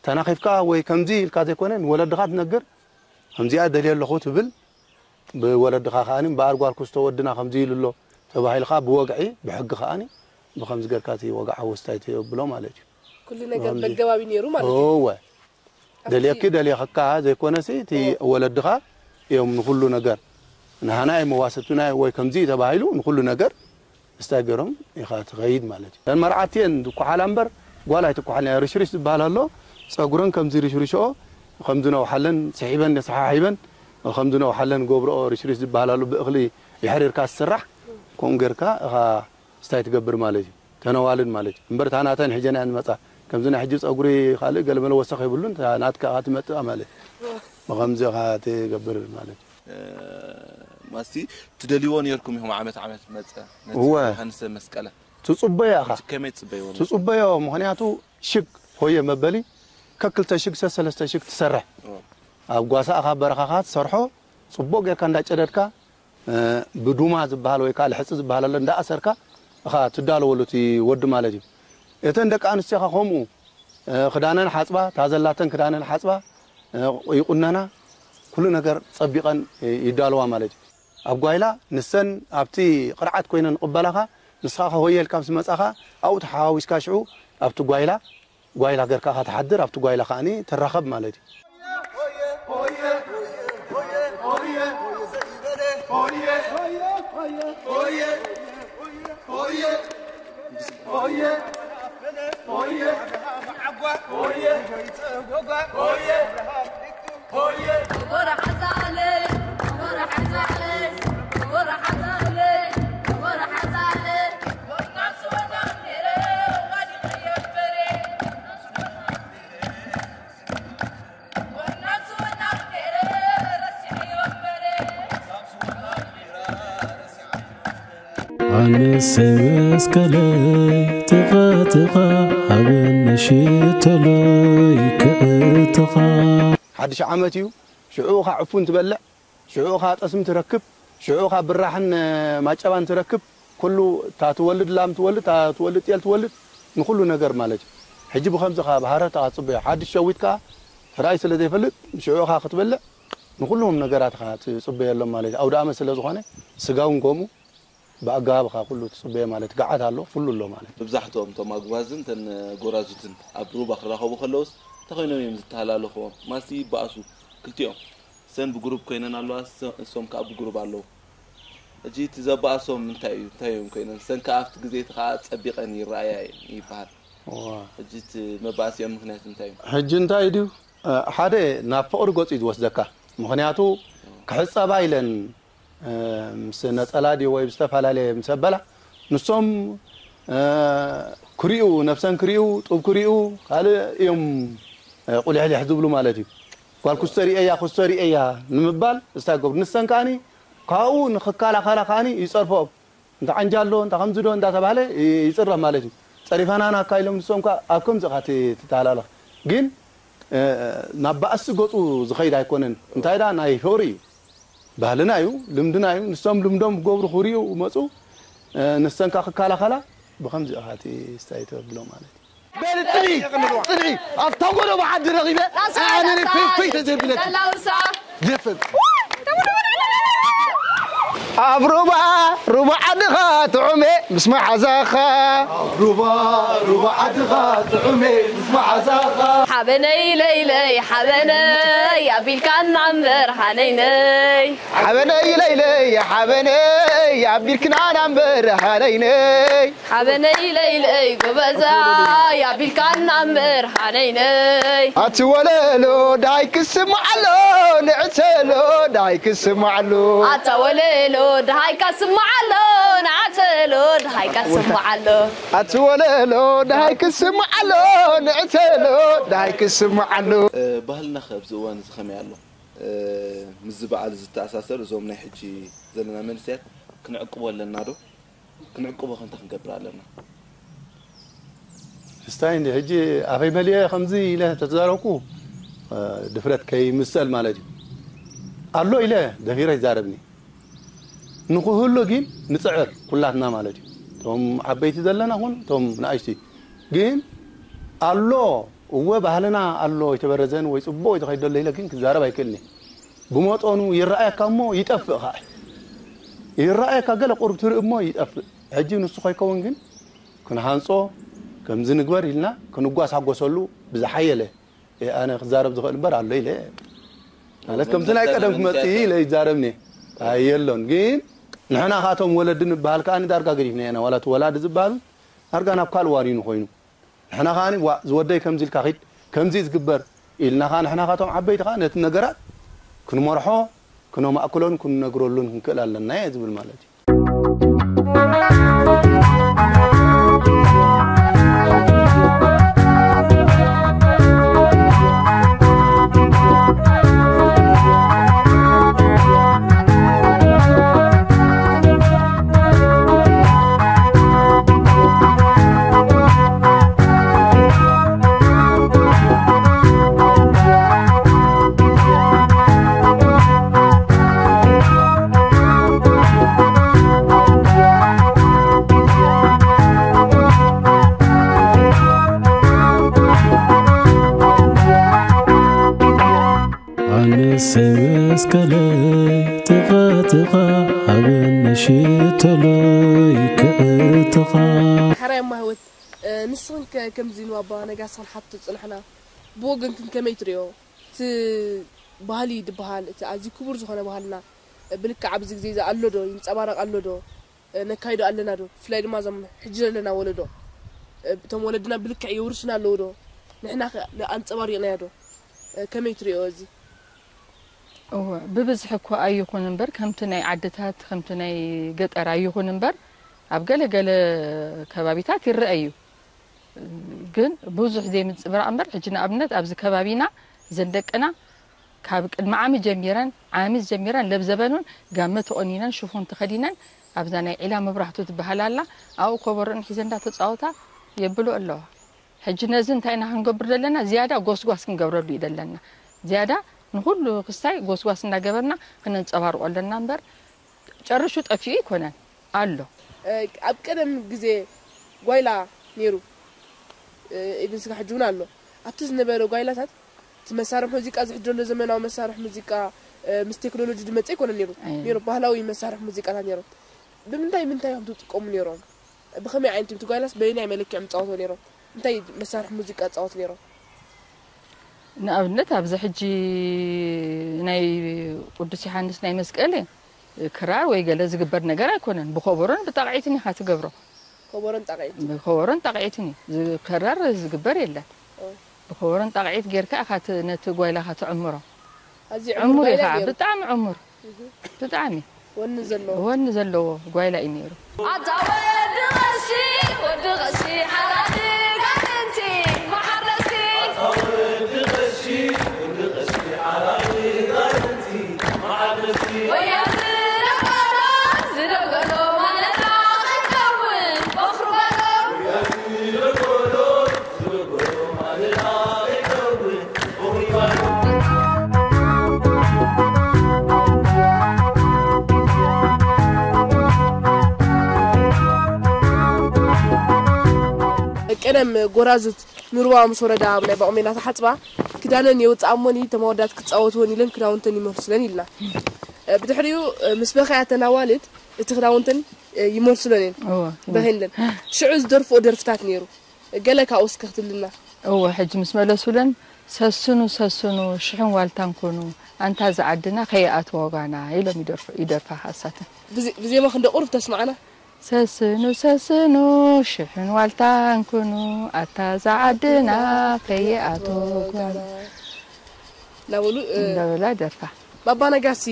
ተናኺፍካ ወይ ከምዚ ኢልካ ዘይኮነ ንወለድኻ ትነግር፣ ከምዚኣ ደልየ ኣለኹ ትብል፣ ብወለድኻ ከኣ እምበኣር ጓል ክስቶ ወድና ከምዚ ኢሉ ኣሎ ተባሂልካ ብወግዒ ብሕጊ ከኣ ብኸምዚ ጌርካ እቲ ወግዓዊ ውሳኔ ተብሎ ማለት እዩ። ኩሉ ነገር ብኸምዚ በገባብ እዩ ነይሩ ማለት እዩ። እወ። ኣብቲ ደልየኪ ደልየካ ዘይኮነሲ እቲ እወ። ወለድኻ እዮም ንኹሉ ነገር ንሃና እዮም መዋሰብትና ወይ ከምዚ እዩ ተባሂሉ ንኹሉ ነገር እስታይ ገይሮም ኢኻ ትኸይድ ማለት እዩ። እተን መርዓት እየን ዝኳሓላ እምበር ጓል ኣይትኳሓልን እያ። ርሽርሽ ዝበሃል ኣሎ። ጸጉረን ከምዚ ርሽርሽኦ ከምዚ ነውሓለን ስሒበን የሰሓሒበን ከምዚ ነውሓለን ገብርኦ ርሽርሽ ዝበሃል ኣሎ። ብእኽሊ የሕሪርካ ዝስራሕ ከምኡ ጌርካ ኢኻ ስታይ ትገብር ማለት እዩ። ተነዋልን ማለት እዩ። እምበር እታ ናተን ሕጀን እያ ንመጻ። ከምዚ ናይ ሕጂ ጸጉሪ ካልእ ገለመለ ወሰኽ የብሉን። እታ ናትካ ኢኻ ትመጽእ ማለት እዩ። ብኸምዚ ኢኻ ትገብር ማለት እዩ። ማስቲ ትደልይዎ ነርኩም ኢኹም ዓመት ዓመት መፀ ነቲ እወ። ዮሃንስ መስቀለ ትጽበዮ ኢኻ ከመይ ትፅበይዎ ነርኩም? ትጽበዮ ምኽንያቱ ሽግ ሆየ መበሊ ከክልተ ሽግ ሰለስተ ሽግ ትሰርሕ ኣብ ጓሳእኻ በረኻኻ ትሰርሖ ጽቡቕ ጌርካ እንዳጨደድካ ብዱማ ዝበሃል ወይ ከዓ ልሕፂ ዝበሃል ኣሎ እንዳኣሰርካ እኻ ትዳለወሉ እቲ ወዲ ማለት እዩ። እተን ደቂ ኣንስትዮኻ ከምኡ ክዳነን ሓፅባ ታዘላተን ክዳነን ሓፅባ ይቁነና ኩሉ ነገር ፀቢቐን ይዳለዋ ማለት እዩ። ኣብ ጓይላ ንሰን ኣብቲ ቅርዓት ኮይነን ንቕበላኻ ንስኻ ሆየ ኢልካ ምስ መፃኻ ኣብኡ ተሓዋዊስካ ሽዑ ኣብቲ ጓይላ ጓይላ ገርካ ኢኻ ትሓድር ኣብቲ ጓይላ ከዓኒ ትራኸብ ማለት እዩ። ኣንሰይ መስቀለይ ትኻ ትኻ ሃበኒ ሽቶለይ ክዕትኻ። ሓድሽ ዓመት እዩ ሽዑ ኸዓ ዕፉን ትበልዕ ሽዑ ኸዓ ጠስሚ ትረክብ ሽዑ ኸዓ ብራሕን ማጨባን ትረክብ ኩሉ እታ ትወልድ ላም ትወልድ እታ ትወልድ ጤል ትወልድ ንኹሉ ነገር ማለት እዩ። ሕጂ ብኸምዚ ኸዓ ብሃረርታ ኸዓ ትፅበዮ ሓድሽ ሸዊት ከኣ ሕራይ ስለ ዘይፈልጥ ሽዑ ኸዓ ክትበልዕ ንኹሎም ነገራት ኸዓ ትፅበየሎም ማለት እዩ። ኣውደ ኣመት ስለ ዝኾነ ስጋ እውን ከምኡ ብኣገባብ ኸዓ ኩሉ ትፅበዮ ማለት እዩ። ገዓት ኣሎ ኩሉ ኣሎ ማለት እዩ። መብዛሕትኦም እቶም ኣጉባዝን እተን ጎራዙትን ኣብ ሩባ ክራኸቡ ከለውስ እንታይ ኮይኖም እዮም ዝተሃላለኽዎም? ማስቲ ይበኣሱ ክልቲኦም። ሰን ብጉሩብ ኮይነን ኣለዋ፣ እሶም ከዓ ብጉሩብ ኣለዉ። ሕጂ እቲ ዘባእሶም እንታይ እዩ? እንታይ እዮም ኮይነን? ሰን ከዓ ኣብቲ ግዜ እቲ ከዓ ጸቢቐን ይረኣያ እየን ይበሃል። እዋ። ሕጂ እቲ መባእሲኦም ምኽንያት እንታይ እዩ? ሕጂ እንታይ ድዩ? ሓደ ናብ ፍቕሪ ገጹ እዩ ዝወስደካ። ምኽንያቱ ክሕጸባ ኢለን ምስ ነጸላ ድዩ ወይ ብዝተፈላለየ ምስ ኣበላ ንሶም ክሪኡ ነብሰን ክሪኡ ጡብ ክሪኡ ካልእ እዮም ቁሊሕሊሕ ዝብሉ ማለት እዩ። ጓል ኩስቶ ሪኤያ ኩስቶ ሪኤያ ንምባል እንታይ ገብሩ ንሰን ከዓኒ ካብኡ ንኽከላኸላ ከዓኒ ይጸርፈኦም። እንተ ዓንጃ ኣሎ እንተ ከምዚ ዶ እንዳተባህለ ይፅረፍ ማለት እዩ። ፀሪፈናና እካ ኢሎም ንሶም ከ ኣብ ከምዚ ኢኻ ትተሃላለኽ። ግን ናብ ባእሲ ገፁ ዝኸይድ ኣይኮነን። እንታይ ደኣ ናይ ፍቕሪ እዩ። ባህልና እዩ፣ ልምድና እዩ። ንሶም ልምዶም ክገብሩ ክሪኡ መፁ። ንሰን ከ ክከላኸላ ብኸምዚ ኢኻ እቲ ስታይ ተብሎ ማለት እዩ። በል ፅንሒ ፅንሒ ኣብታ ጎደቦ ዓዲ ረኺበ ኣነ ፍፍይ ተዘብለኪ ደፍር ኣብ ሩባ ሩባ ዓድኻ ጥዑመ ምስ መዓዛኻ ሩባ ሩባ ዓድኻ ጥዑመ ምስ መዓዛኻ ሓበነይ ለይለይ ሓበነይ ኣቢልካና እምበር ሃነይነይ ሓበነይ ለይለይ ሓበነይ ኣቢልክናና እምበር ሃነይነይ ሓበነይ ለይለይ ጎበዛይ ኣቢልካና እምበር ሃነይነይ ኣቲ ወለሎ ደሃይ ክስማዓሎ ንዕተሎ ደሃይ ክስማዓሎ ኣታ ወለሎ ደሃይ ካስማዓሎ ንዓተሎ ደሃይ ካስማዓሎ ኣቲ ወለሎ ደሃይ ክስማዓሎ ንዕተሎ ደሃይ ክስማዓሎ። ባህልና ከ ኣብዚ እዋን እዚ ከመይ ኣሎ? ምስዚ በዓል እዚ ዝተኣሳሰር እዞም ናይ ሕጂ ዘለና መንእሰያት ክንዕቅቦ ኣለና ዶ? ክንዕቅቦ ከ እንታይ ክንገብር ኣለና? እስታይ እንዲ ሕጂ ኣፈይ መሊኤ ከምዚ ኢለ ተተዛረብኩ ድፍረት ከይምሰል ማለት እዩ ኣሎ ኢለ ደፊረ ይዛረብኒ ንክህሉ ግን ንፅዕር ኩላትና ማለት እዩ እቶም ዓበይቲ ዘለና ኹን እቶም ንኣሽቲ ግን ኣሎ እወ ባህልና ኣሎ ይተበረዘን ወይ ፅቡቕ ይተኸይደሎ ኢለ ግን ክዛረብ ኣይክእልን ብመጠኑ ይረኣየካ እሞ ይጠፍእ ከዓ ይረኣየካ ገለ ቁሩብ ትርኢ እሞ ይጠፍእ ሕጂ ንሱ ከይከውን ግን ክንሃንፆ ከምዚ ንግበር ኢልና ክንጓሳጎሰሉ ብዝሓየለ ኣነ ክዛረብ ዝኽእል እምበር ኣሎ ኢለ ማለት ከምዚ ናይ ቀደም ክመፅእ ኢለ ይዛረብኒ የሎን ግን ንሕና ካቶም ወለዲ ንበሃል ከዓ ዳርጋ ገዲፍና ኢና ዋላ እቲ ወላዲ ዝበሃሉ ዳርጋ ናብ ካልእ ዋኒኑ ኮይኑ ንሕና ከኣ ዋ ዝወደይ ከምዚ ኢልካ ኺድ ከምዚ እዩ ዝግበር ኢልና ኸዓ ንሕና ካቶም ዓበይቲ ኸዓ ነቲ ነገራት ክንመርሖ ክነማእክሎን ክንነግረሉን ክንክእል ኣለና እየ ዝብል ማለት እዩ። ከለይ ጥቓ ጥቓ ኣብ ንሽተለይ ክእትኻ። ሕራይ እማ ህይወት፣ እ፣ ንስኽን ከ ከምዚ ንባባ ነጋስኽን ሓቶ ጽንሕና ብወገንክን ከመይ ትርእዮ? እቲ ባህሊ ድበሃል፣ እቲ ኣዝዩ ክቡር ዝኾነ ባህልና፣ እ፣ ብልክዕ ኣብዚ ግዜ እዚ ኣሎ ዶ? ይንጸባረቕ ኣሎ ዶ? እ፣ ነካይዶ ኣለና ዶ? ብፍላይ ድማ እዞም ሕጂ ዘለና ወለዶ፣ እ፣ እቶም ወለድና ብልክዕ የውርሱና ኣለዉ ዶ? ንሕና ከ ኣንጸባሪቕናዮ ዶ? እ፣ ከመይ ትርእዮ እዚ? እወ፣ ብብዝሒ እኳ ኣይኹን እምበር፣ ከምቲ ናይ ዓድታት፣ ከምቲ ናይ ገጠር ኣይኹን እምበር፣ ኣብ ገለ ገለ ከባቢታት ይረአ እዩ። ግን ብዙሕ ዘይምንጽብራቕ እምበር፣ ሕጂ ንኣብነት ኣብዚ ከባቢና እዘን ደቅና ካብ ቅድሚ ዓሚ ጀሚረን፣ ዓሚ ጀሚረን ለብዘበኑን ጋመ ተቖኒነን፣ ሽፎን ተኸዲነን፣ ኣብዛ ናይ ዒላ መብራህቱ ትበሃል ኣላ፣ ኣብኡ ኮበሮን ሒዘን እንዳተጻወታ የብሉ ኣለዋ። ሕጂ ነዚ እንታይ ኢና ክንገብር ዘለና? ዝያዳ ጎስጓስ ክንገብረሉ እዩ ዘለና። ዝያዳ ንኹሉ ክስታይ ጎስጓስ እንዳገበርና ክነንጸባርቆ ኣለና እምበር፣ ጨርሹ ጠፊኡ ኣይኮነን፣ ኣሎ። እ፣ ኣብ ቀደም ግዜ ጓይላ ነይሩ፣ እ፣ ኢድን ስጋ ሕጂ እውን ኣሎ። ኣብቲ ዝነበረ ጓይላታት እቲ መሳርሒ ሙዚቃ፣ እዚ ሕጂ ዘሎ ዘመናዊ መሳርሒ ሙዚቃ፣ እ፣ ምስ ቴክኖሎጂ ዝመፀ ኣይኮነን ነይሩ። ኣይ። ነይሩ፣ ባህላዊ መሳርሒ ሙዚቃታት ነይሮም። ብምንታይ ምንታይ እዮም ትጥቀሙ ነይሮም? ብኸመይ ዓይነት እዮም? እቲ ጓይላስ በየናይ መለክዕ ምፃወቶ ነይሮም? እንታይ መሳርሒ ሙዚቃ ይፃወቱ ነይሮም? ንኣብነት ኣብዚ ሕጂ ናይ ቅዱስ ዮሃንስ ናይ መስቀል ክራር ወይ ገለ ዝግበር ነገር ኣይኮነን። ብኸበሮን ብጣቕዒትን ኢኻ ትገብሮ። ከበሮን ጣቕዒትን። ብኸበሮን ጣቕዒትን እዩ። ዝ-፣ ክራር ዝግበር የለን። ኦ። ብኸበሮን ጣቕዒት ጌርካ ኢኻ ት-፣ ነቲ ጓይላኻ ትዕምሮ። ኣዝዩ ዕሙር ዕሙር ጓይላ ኢኻ፣ ነይሩ። ብጣዕሚ ዕሙር። እህ። ብጣዕሚ። ወኒ ዘለዎ። ወኒ ዘለዎ ጓይላ እዩ ነይሩ። ኣታ ወዲ ቐሺ፣ ወዲ ቐሺ፣ ሓራዲ ጋንንቲ፣ መሓረሲ። ወያ ዝደገሎ፣ ዝደገሎ ማለዳ ኸይከውን፣ በኽሩ በሎ። ቀደም ጎራዙት ንሩባ ምስ ወረዳ ኣብ ናይ ባቑሜላ ተሓጽባ ክዳነን የውጽኣ እሞኒ እቶም ኣወዳት ክጻወትወን ኢለን ክዳውንተን ይመልስለን ኢልና። ብድሕሪኡ ምስ በኸያ እተን ኣዋልድ እቲ ክዳውንተን ይመልስለን እየን። እወ። በኺንለን። ሽዑ ዝደርፍኦ ደርፍታት ነይሩ። ገለ ካብኡ እስከ ክትብልና። እወ፣ ሕጂ ምስ መለሱለን፣ "ሰስኑ፣ ሰስኑ፣ ሽሕን ዋልታን ኩኑ፣ ኣንታ ዝዓድና ከይኣትዋ ጓና" ኢሎም ይደርፉ፣ ይደርፋ እሳተን። ብዜ-፣ ብዜማ ክንደ ቁሩብ ተስማዕና? "ሰስኑ፣ ሰስኑ፣ ሽሕን ዋልታን ኩኑ፣ ኣታ ዝዓድና ከይኣትዋ ጓና" እናበሉ፣ እ፣ እንዳበላ ደርፋ። ባባ ነጋሲ፣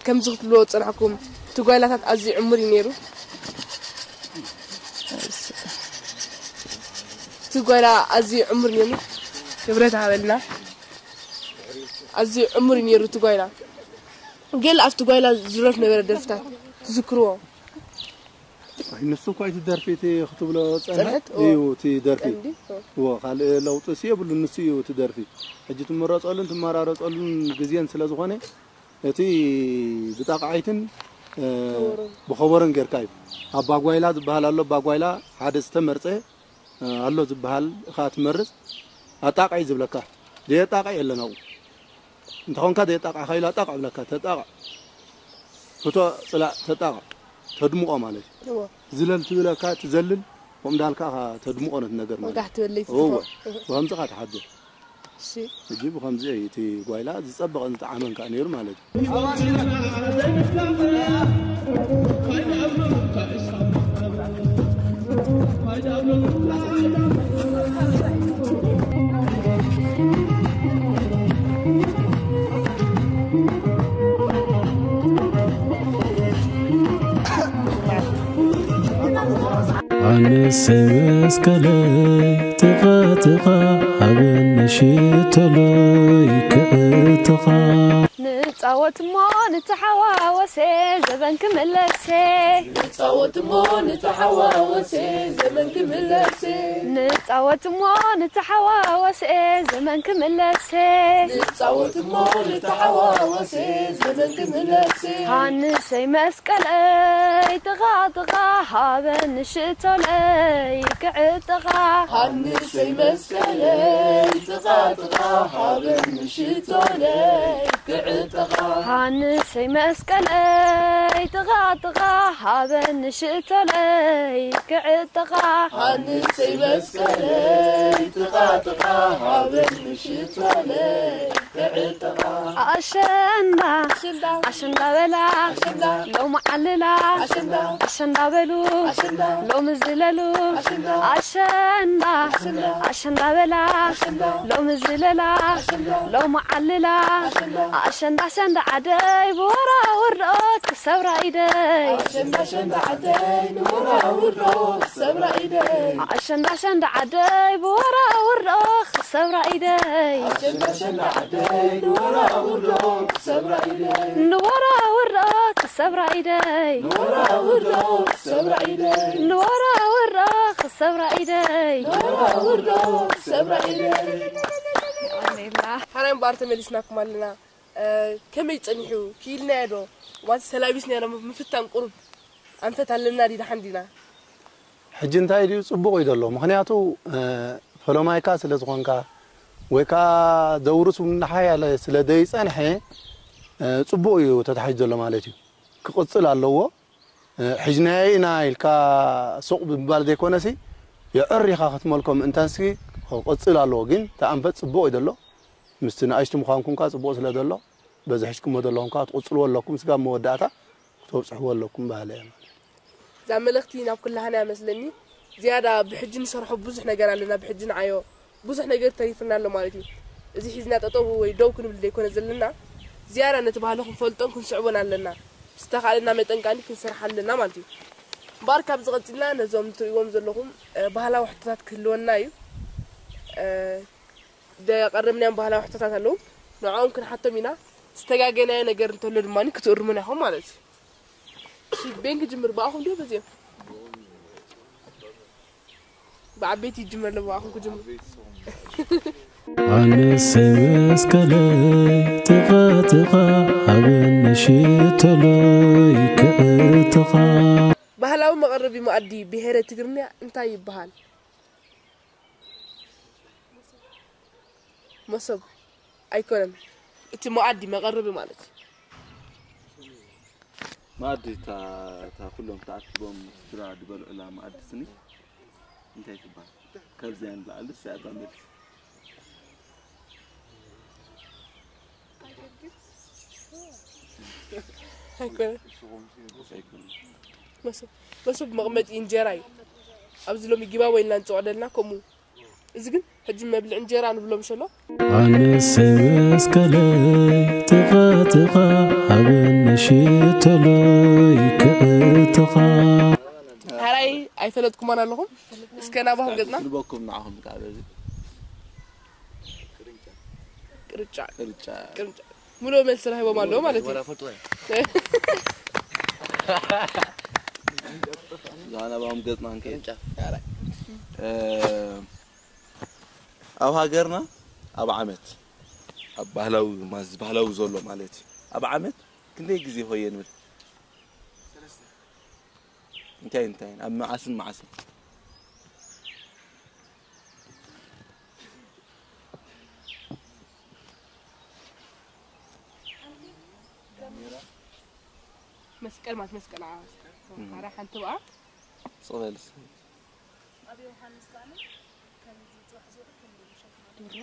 ከምዚ ክትብልዎ ዝጸናሕኩም፣ እቲ ጓይላታት ኣዝዩ ዕሙር እዩ ነይሩ። እቲ ጓይላ ኣዝዩ ዕሙር ነይሩ። ክብረት ሃበልና። ኣዝዩ ዕሙር እዩ ነይሩ እቲ ጓይላ። ገለ ኣብቲ ጓይላ ዝረፍ ነበረ ደርፍታት ትዝክርዎ? ኣይ፣ ንሱ እኳ እቲ ደርፊ እቲ ክትብሎ ጸንሐት? ጸንሐት? እዎ። እዩ እቲ ደርፊ። ቀንዲ? እዎ። እዎ፣ ካልእ ለውጢ ሲ የብሉን፣ ንሱ እዩ እቲ ደርፊ። ሕጂ ትምረጸሉን ትመራረጸሉን ግዜን ስለ ዝኾነ፣ እቲ ብጣቕዓይትን፣ እ፣ ከበሮን። ብኸበሮን ጌርካ እዩ። ኣባ ጓይላ ዝበሃል ኣሎ፣ ኣባ ጓይላ ሓደ ዝተመርጸ፣ እ፣ ኣሎ ዝበሃል እኻ ትመርጽ፣ ኣጣቕዒ ዝብለካ። ዘየጣቕዕ የለን ኣብኡ። እንተኾንካ ዘየጣቕዕካ ኢሉ ኣጣቕዕ እብለካ፣ ተጣቕዕ። ፍቶ ጽላእ ተጣቕዕ፣ ተድምቖ ማለት እዩ። እወ። ዝለል ትብለካ፣ ትዘልል፣ ከምኡ እንዳልካ ኢኻ ተድምቖ ነቲ ነገር ማለት እዩ። ወጋሕ ትብል ለይቲ እወ። ትኾን። ብኸምዚ ኢኻ ትሓድር። እሺ። ሕጂ ብኸምዚ እዩ እቲ ጓይላ ዝጸበቐን ዝጠዓመን ከኣ ነይሩ ማለት እዩ። ኣነሰይ መስቀለይ ጥቓ ጥቓ ኣብ ንሽተለይ ክእትኻ። ንጻወት እሞ ንተሓዋወሰ ዘበን ክምለሰ። ንጻወት እሞ ንተሓዋወሰ ዘመን ክምለስ። ንጻወት እሞ ንተሓዋወሰ ዘመን ክምለስ። ንጻወት እሞ ንተሓዋወሰ ዘመን ክምለስ። ሃንሰይ መስቀለይ ጥቓ ጥቓ ሃበኒ ሽቶለይ ክዕጠቓ። ሃንሰይ መስቀለይ ጥቓ ጥቓ፣ ሃበኒ ሽቶለይ ክዕጠቓ። ሃንሰይ መስቀለይ ጥቓ ጥቓ፣ ሃበኒ ሽቶለይ ክዕጠቓ። ሃንሰይ መስቀለይ ጥቓ ጥቓ፣ ሃበኒ ሽቶለይ ክዕጠቓ። ኣሸንዳ ኣሸንዳ በላ ሎሚ ዓልላ ኣሸንዳ በሉ ሎሚ ዝለሉ ኣሸንዳ ኣሸንዳ በላ ሎሚ ዝለላ ሎሚ ዓልላ ኣሸንዳ ኣሸንዳ ዓደይ ብወራውር ዶ ክሰብራ ኢደይ ኣሸንዳ ኣሸንዳ ዓደይ ብወራውር ዶ ክሰብራ ኢደይ ኣሸንዳ ኣሸንዳ ዓደይ ብወራውር ዶ ክሰብራ ኢደይ ኣሸንዳ ኣሸንዳ ዓደይ ንወራውር ዶ ክሰብራ ኢደይ ንወራውር ዶ ክሰብራ ኢደይ ንወራውር ዶ ክሰብራ ኢደይ ንወራውር ዶ ክሰብራ ኢደይ ንወራውር ዶ ክሰብራ ኢደይ። ሓራይ እምበኣር ተመሊስናኩም ኣለና። እ፣ ከመይ ጸኒሑ? ክኢልናዮ ዶ? ዋንስ ተላቢስናዮ ዶ? ምፍታን ቁሩብ ኣንፈት ኣለና ድዩ? ደሓን ዲና? ሕጂ እንታይ ድዩ ጽቡቕ እዩ ዘሎ። ምኽንያቱ፣ እ፣ ፈሎማይካ ስለ ዝኾንካ ወይ ከኣ ዘውርስ እውን ሓያለ ስለ ዘይጸንሐ፣ እ፣ ጽቡቕ እዩ ተታሒዙ ዘሎ ማለት እዩ። ክቕጽል ኣለዎ። እ፣ ሒዝናዮ ኢና ኢልካ ሱቕ ብምባል ዘይኮነሲ፣ የዕሪኻ ክትመልኮ ምእንታንሲ ክቕጽል ኣለዎ። ግን እቲ ኣንፈት ጽቡቕ እዩ ዘሎ። ምስቲ ንኣሽቱ ምዃንኩም ከኣ ጽቡቕ ስለ ዘሎ፣ በዚ ሒዝኩሞ ዘለኹም ከኣ ትቕጽልዎ ኣለኩም። ስጋብ መወዳእታ ክትበጽሕዎ ኣለኩም በሃሊ እየ ማለት እዩ። እዛ መልእኽቲ ናብ ኩላህና እያ መስለኒ። ዝያዳ ብሕጂ ንሰርሖ ብዙሕ ነገር ኣለና፣ ብሕጂ ንዓዮ ብዙሕ ነገር ተሪፍና ኣሎ ማለት እዩ። እዚ ሒዝና ጠጠው ወይ ደው ክንብል ዘይኮነ ዘለና፣ ዝያዳ ነቲ ባህሊ ክንፈልጦን ክንስዕቦን ኣለና። ዝተኻእለና መጠን ከኣ ክንሰርሕ ኣለና ማለት እዩ። እምበኣር ካብዚ ቀጺልና ነዞም ትርእይዎም ዘለኹም፣ እ፣ ባህላዊ ሕቶታት ክህልወና እዩ። እ፣ ዘቐረብናዮም ባህላዊ ሕቶታት ኣለዉ። ንዕኦም ክንሓቶም ኢና። ዝተጋገናዮ ነገር እንተሎ ድማ ክትእርሙና ኢኹም ማለት እዩ። እሺ፣ በየን ክጅምር? ብኣኹም ድዩ በዚኦም? ብዓበይቲ ይጅመር ኣሎ፣ ብኣኹም ክጅምር። ኣነሰይ መስቀለይ ጥቓ ጥቓ፣ ሃበኒ ሽቶለይ ክዕጥቓ። ባህላዊ መቐረቢ መኣዲ ብሄረ ትግርኛ እንታይ ይበሃል? መሶብ ኣይኮነን። እቲ መኣዲ መቐረቢ ማለት እዩ። መኣዲ እታ፣ እታ ኩሎም ተኣኪቦም ስድራ ዝበልዑላ መኣዲ ስኒ እንታይ ትበሃል? ካብዚኣ ንላዕሊ እሳ እያ እታ መልሲ። ኣይኮነን። ኣይኮነን። መሶብ፣ መሶብ መቕመጢ እንጀራ እዩ። ኣብዚ ሎሚ ጊባቦ ኢልና ንፅውዖ ዘለና ከምኡ። እዚ ግን ሕጂ መብልዒ እንጀራ ንብሎ ምሽ ኣሎ። ኣነሰይ መስቀለይ ጥቓ ጥቓ፣ ሃበኒ ሽቶለይ ክዕጥቓ። ሓራይ ኣይፈለጥኩማን ኣለኹም። እስከ ናባኹም ገጽና። ክልበኩም ንዓኹም ከዓ በዚ። ቅርጫ። ቅርጫ። ቅርጫ። ሙሉእ መልሲ ረኺቦም ኣለዉ ማለት እዩ። ወላ ፈልጡ ወይ? እዛ ናባኹም ገጽና እንከይድ። ቅርጫ። እ፣ ኣብ ሃገርና ኣብ ዓመት፣ ኣብ ባህላዊ፣ ማዝ-፣ ባህላዊ ዘሎ ማለት እዩ። ኣብ ዓመት ክንደይ ግዜ ሆየ ንብል? እንታይ እንታይ? ኣብ መዓስን መዓስን? መስቀል ማለት መስቀል፣ ዓ-፣ እህ። ሓራ ሓንቲ ብኣ። ጽቕ በል እስኪ። ኣብ ዮሃንስ ከኣ ከምዚ ጽባሕ ዝውዕል ከምዚ ምሸት ማለት ድሮ።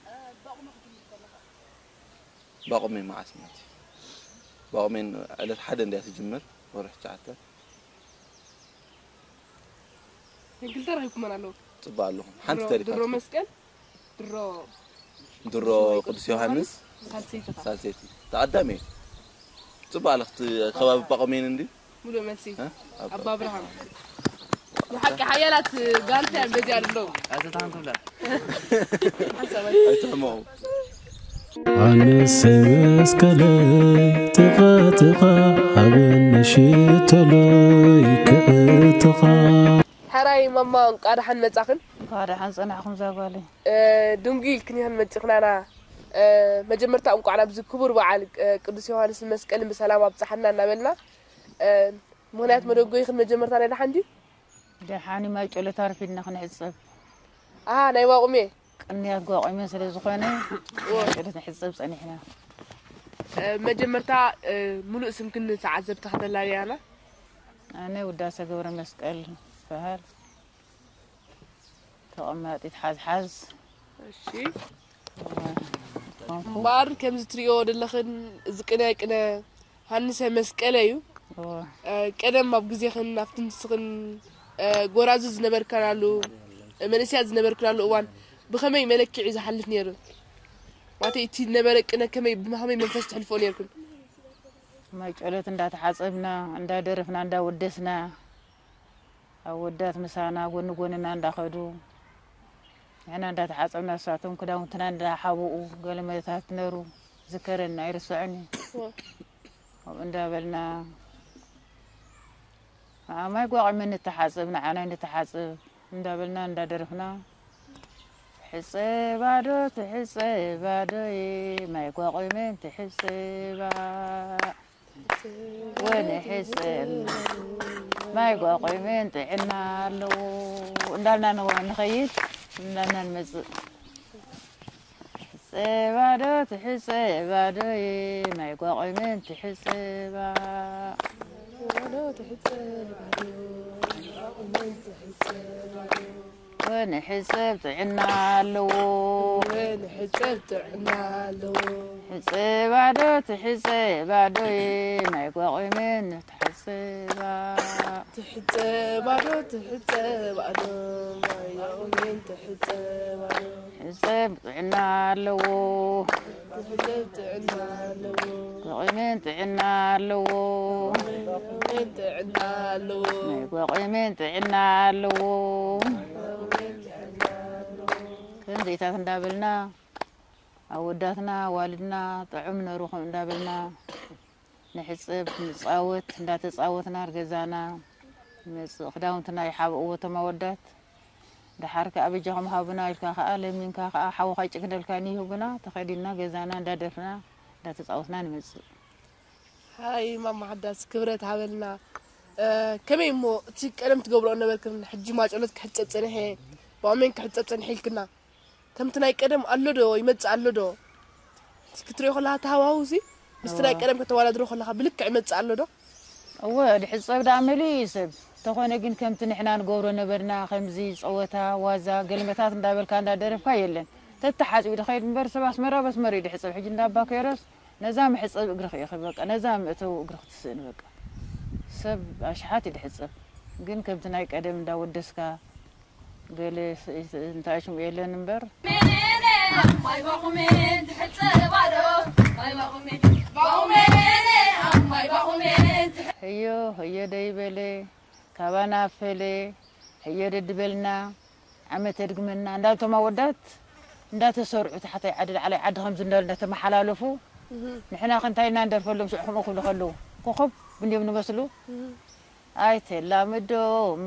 እ፣ ባቑሚ ክትብል ከለኻ። ባቑሚ መዓስ ማለት እዩ? ባቑሚ ዕለት ሓደ እንድያ ትጅምር፣ ወርሒ ትሽዓተ። ግን ክልተ ረኺብኩመን ኣለዉ። ጽቡቕ ኣለኹም። ሓንቲ ድሮ፣ ተሪፋትኩም። ድሮ መስቀል፣ ድሮ ድሮ ቅዱስ ቅዱስ ዮሃንስ፣ ዮሃንስ፣ ሳልሰይቲ ኸ? ሳልሰይቲ። ተቐዳሚ እዩ። ጽቡቕ ኣለኽቲ ከባቢ ጳቑሜን እንዲ? ሙሉእ መልሲ። እ? ኣባ ኣባ ኣብርሃም። ብሓቂ ሓያላት ጋንታ እዮም በዚኣ ዘለዉ። ኣይተታህንኩምላ። ሓንሳብ ኣይተመው። ኣነሰይ መስቀለይ ጥቓ ጥቓ፣ ሃበኒ ሽቶለይ ክዕጥቓ። ሓራይ ማማ፣ እንቋ ደሓን መጻኽን። እንቋ ደሓን ጸናሕኩም እዛ ጓለይ። እ፣ ድንጉይ ኢልክን ኢኽን መጺኽናና። መጀመርታ እንቋዕ ናብዚ ክቡር በዓል ቅዱስ ዮሃንስ መስቀልን ብሰላም ኣብጽሓና እናበልና፣ ምኽንያት መደጎይኽን መጀመርታ ናይ ደሓን ድዩ? ደሓን፣ ማይ ጨሎት ኣርፊድና ክንሕጸብ። ኣሃ፣ ናይ ዋቑሜ? ቅንያት ጓቑሜ ስለ ዝኾነ፣ ማይ ጨሎት ንሕጸብ ጸኒሕና። መጀመርታ፣ ምሉእ ስምክን ንተዓዘብቲ ከተላልያና? ኣነ ውዳሰ ገብረ መስቀል ይበሃል። ተቐማጢት ሓዝሓዝ። እሺ። እምበኣር ከምዚ ትሪኦ ዘለኽን እዚ ቅነ ቅነ ሃንሰ መስቀለ እዩ። እወ። ቀደም ኣብ ግዜኽን ኣብቲ ንስኽን ጎራዙ ዝነበርካናሉ፣ መንእሰያት ዝነበርክናሉ እዋን ብኸመይ መለክዒ ዝሓልፍ ነይሩ? ማለት እቲ ነበረ ቅነ ከመይ ብኸመይ መንፈስ ትሕልፎ ነይርክን? ማይ ጨሎት እንዳተሓጸብና፣ እንዳደረፍና፣ እንዳወደስና፣ ኣወዳት ምሳና ጎኒ ጎንና እንዳኸዱ፣ ንሕና እንዳተሓጸብና፣ ንሳቶም ክዳውንትና እንዳሓብኡ፣ ገለ መለታት ነሩ፣ ዝከረኒ ኣይርስዖን እዩ። እወ። ከምኡ እንዳበልና፣ ንዓ ማይ ጓቑሚ ንተሓጽብ፣ ንዓናይ ንተሓጽብ እንዳበልና እንዳደረፍና፣ ትሕጸባ ዶ፣ ትሕጸባ ዶይ፣ ማይ ጓቑሚ ትሕጸባ። ወንሕጽብ ማይ ጓቑሚን ጥዕና ኣለዎ እንዳልና ንኸይድ፣ እንዳልና ንመጽእ። ትሕጸባ ዶ፣ ትሕጸባ ዶይ፣ ማይ ጓቑሚን ትሕጸባ። ወንሕጸብ ጥዕና ኣለዎ። ወንሕጸብ ጥዕና ኣለዎ። ሕጸባ ዶ ትሕጸባ ዶይ፣ ማይ ጓቑሚን ንትሕጸባ። ትሕጸባ ዶ ትሕጸባ ዶ፣ ማይ ጓቑሚን ትሕጸባ ዶ። ሕጸብ ጥዕና ኣለዎ። ትሕጸብ ጥዕና ኣለዎ። ጓቑሚን ጥዕና ኣለዎ። ጓቑሚን ጥዕና ኣለዎ። ናይ ጓቑሚን ጥዕና ኣለዎ። ከምዚታት እንዳበልና ኣወዳትና ኣዋልድና ጥዑም ነሩ ከም እንዳበልና ንሕጽብ፣ ንጻወት፣ እንዳተጻወትና ኣብ ገዛና ንመጽእ። ክዳውንትና ይሓብእዎ እቶም ኣወዳት። ደሓር ከኣ በጃኹም ሃቡና ኢልካ ከኣ ለሚንካ ከኣ ሓውኻ ይጭግነልካ ይህቡና፣ ተኸዲንና ገዛና እንዳደርፍና እንዳተጻወትና ንመጽእ። ሃይ ማማ ሓዳስ ክብረት ሃበልና። እ፣ ከመይ እሞ እቲ ቀደም ትገብርኦ ነበርክን ሕጂ ማጨሎት ክሕጸብ ጸኒሐ፣ ባሜን ክሕጸብ ጸኒሐ ኢልክና። ከምቲ ናይ ቀደም ኣሎ ዶ ይመጽእ ኣሎ ዶ? እቲ ክትሪኦ ከለኻ እቲ ሃዋህውሲ ምስቲ ናይ እዋ። ቀደም ከተወዳድሮ ከለኻ ብልክዕ ይመጽእ ኣሎ ዶ? እወ፣ ድሕጸብ ደኣ መሊኡ እዩ ሰብ። እንተኾነ ግን ከምቲ ንሕና ንገብሮ ነበርና፣ ከምዚ ጸወታ፣ ዋዛ፣ ገልመታት እንዳበልካ እንዳደረፍካ የለን። ተተሓጺቡ ድኸይድ እምበር ሰብ ኣስመራ በስመር እዩ ድሕጸብ። ሕጂ እንዳ ኣባ ኬሮስ ነዛ መሕጸቢ እግርኺ ኢኺ በቃ፣ ነዛ መእተዊ እግርኺ ትስእኒ በቃ። ሰብ ኣሽሓት እዩ ድሕጸብ። ግን ከምቲ ናይ ቀደም እንዳወደስካ ገለ ስ-፣ ስ-፣ እንታይ ሽሙ የለን እምበር። ህዮ፣ ህዮ ደይበለ፣ ካባና ፈለ፣ ህዮ ደድበልና፣ ዓመት የድግመና እንዳልቶም ኣወዳት እንዳተሰርዑ ታሕታይ ዓዲ ላዕላይ ዓዲ ከምዚ እንዳሉ እንዳተመሓላለፉ፣ እህ። ንሕና ከ እንታይ ኢልና ንደርፈሎም ሽዑ ከምኡ ክብሉ ከለዉ ኮኾብ እንድዮም ንመስሉ። እህ። ኣይተላምዶ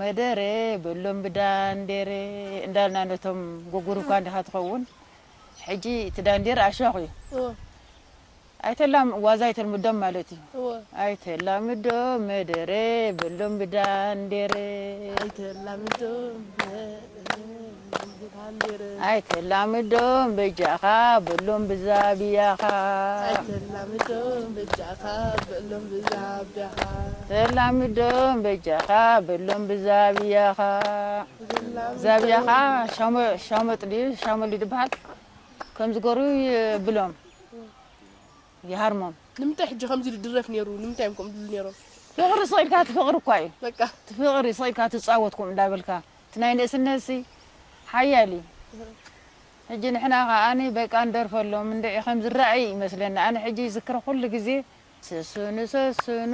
መደረ በሎም ብዳንዴረ እንዳልና ነቶም ጎጉሩካ እንዲኻ ትኸውን። ሕጂ እቲ ዳንዴረ ኣሽዋኽ እዩ። እወ። ኣይተላም-፣ ዋዛ ኣይተልምዶም ማለት እዩ። እወ። ኣይተላምዶ መደረ በሎም ብዳንዴረ። ኣይተላምዶ መደረ በሎም ብዳንዴረ። ኣይተላምዶም በጃኻ በሎም ብዛብያኻ። ኣይተላምዶም በጃኻ በሎም ብዛብያኻ። ተላምዶም በጃኻ በሎም ብዛብያኻ። ተላምዶም ዛብያኻ ሻሞ-፣ ሻሞጥ ድዩ? ሻሞል ድዩ ዝበሃል? ከምዚ ገሩ ይብሎም። ይሃርሞም። ንምንታይ ሕጂ ከምዚ ኢሉ ድረፍ ነይሩ? ንምንታይ እዮም ከምኡ ዝብሉ ነይሮም? ፍቕሪ ስቕ ኢልካ እቲ ፍቕሪ እኳ እዩ። በቃ። እቲ ፍቕሪ ስቕ ኢልካ ትጻወት ከምኡ እንዳበልካ። እቲ ናይ ንእስነትሲ ሓያል እዩ። ሕጂ ንሕና ከኣኒ በቃ ንደርፈሎም እንድዒ ከም ዝረኣይ ይመስለኒ። ኣነ ሕጂ ይዝክሮ ኩሉ ግዜ፣ ሰስኑ ሰስኑ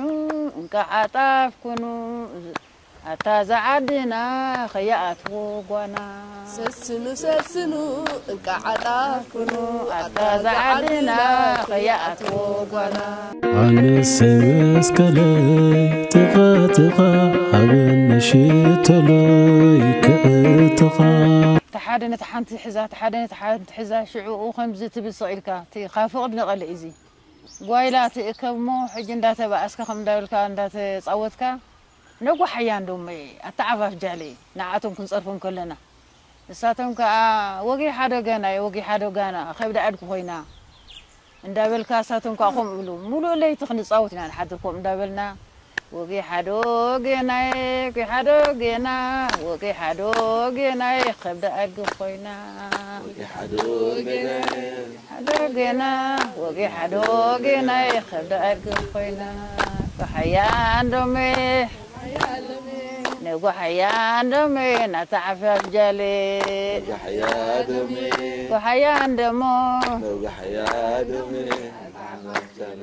እንቃዕ ኣጣፍኩኑ፣ ኣታ ዝዓድና ከይኣትዎ ጓና። ሰስኑ ሰስኑ እንቃዕ ኣጣፍኩኑ፣ ኣታ ኣታ ዝዓድና ዝዓድና ከይኣትዎ ጓና። ኣነሰ መስቀለይ ጥቓ ጥቓ፣ ሃበኒ ሽቶለይ ክዕጥቓ። ሓደ ነቲ ሓንቲ ሒዛ፣ እቲ ሓደ ነቲ ሓንቲ ሒዛ፣ ሽዑኡ ከምዚ ትብል ስቕ ኢልካ፣ እቲ ካብ ፍቕሪ ንቐልዕ እዚ። ጓይላ ትእከብ እሞ፣ ሕጂ እንዳተባኣስካ፣ ከም እንዳበልካ፣ እንዳተጻወትካ፣ ነጓሓያ እንዶሞ፣ ኣተዓፋፍ ጃለ፣ ንዓቶም ክንጸርፎም ከለና። ንሳቶም ከኣ፣ "ወጊሓ ዶ ገና፣ ወጊሓ ዶ ጋና፣ ከብዲ ኣድጊ ኮይና?" እንዳበልካ፣ ንሳቶም ከኣ ከምኡ ይብሉ። ሙሉእ ለይቲ ክንጻወት ኢና ንሓድር ከምኡ እንዳበልና። "ወጊሓ ዶ ጌናየ፣ ወጊሓ ዶ ጌና፣ ወጊሓ ዶ ጌናየ፣ ከብዲ ኣድጊ ኮይና." ወጊሓ ዶ ጌናየ፣ ወጊሓ ዶ ጌና፣ ወጊሓ ዶ ጌናየ፣ ከብዲ ኣድጊ ኮይና። ጓሓያ እንዶሞ፣ ነጓሓያ እንዶሞ፣ ናታ ዓፋፍ ጃለ። ጓሓያ እንዶሞ፣ ጓሓያ እንዶሞ። ነጓሓያ እንዶሞ፣ ናታ ዓፋፍ ጃለ።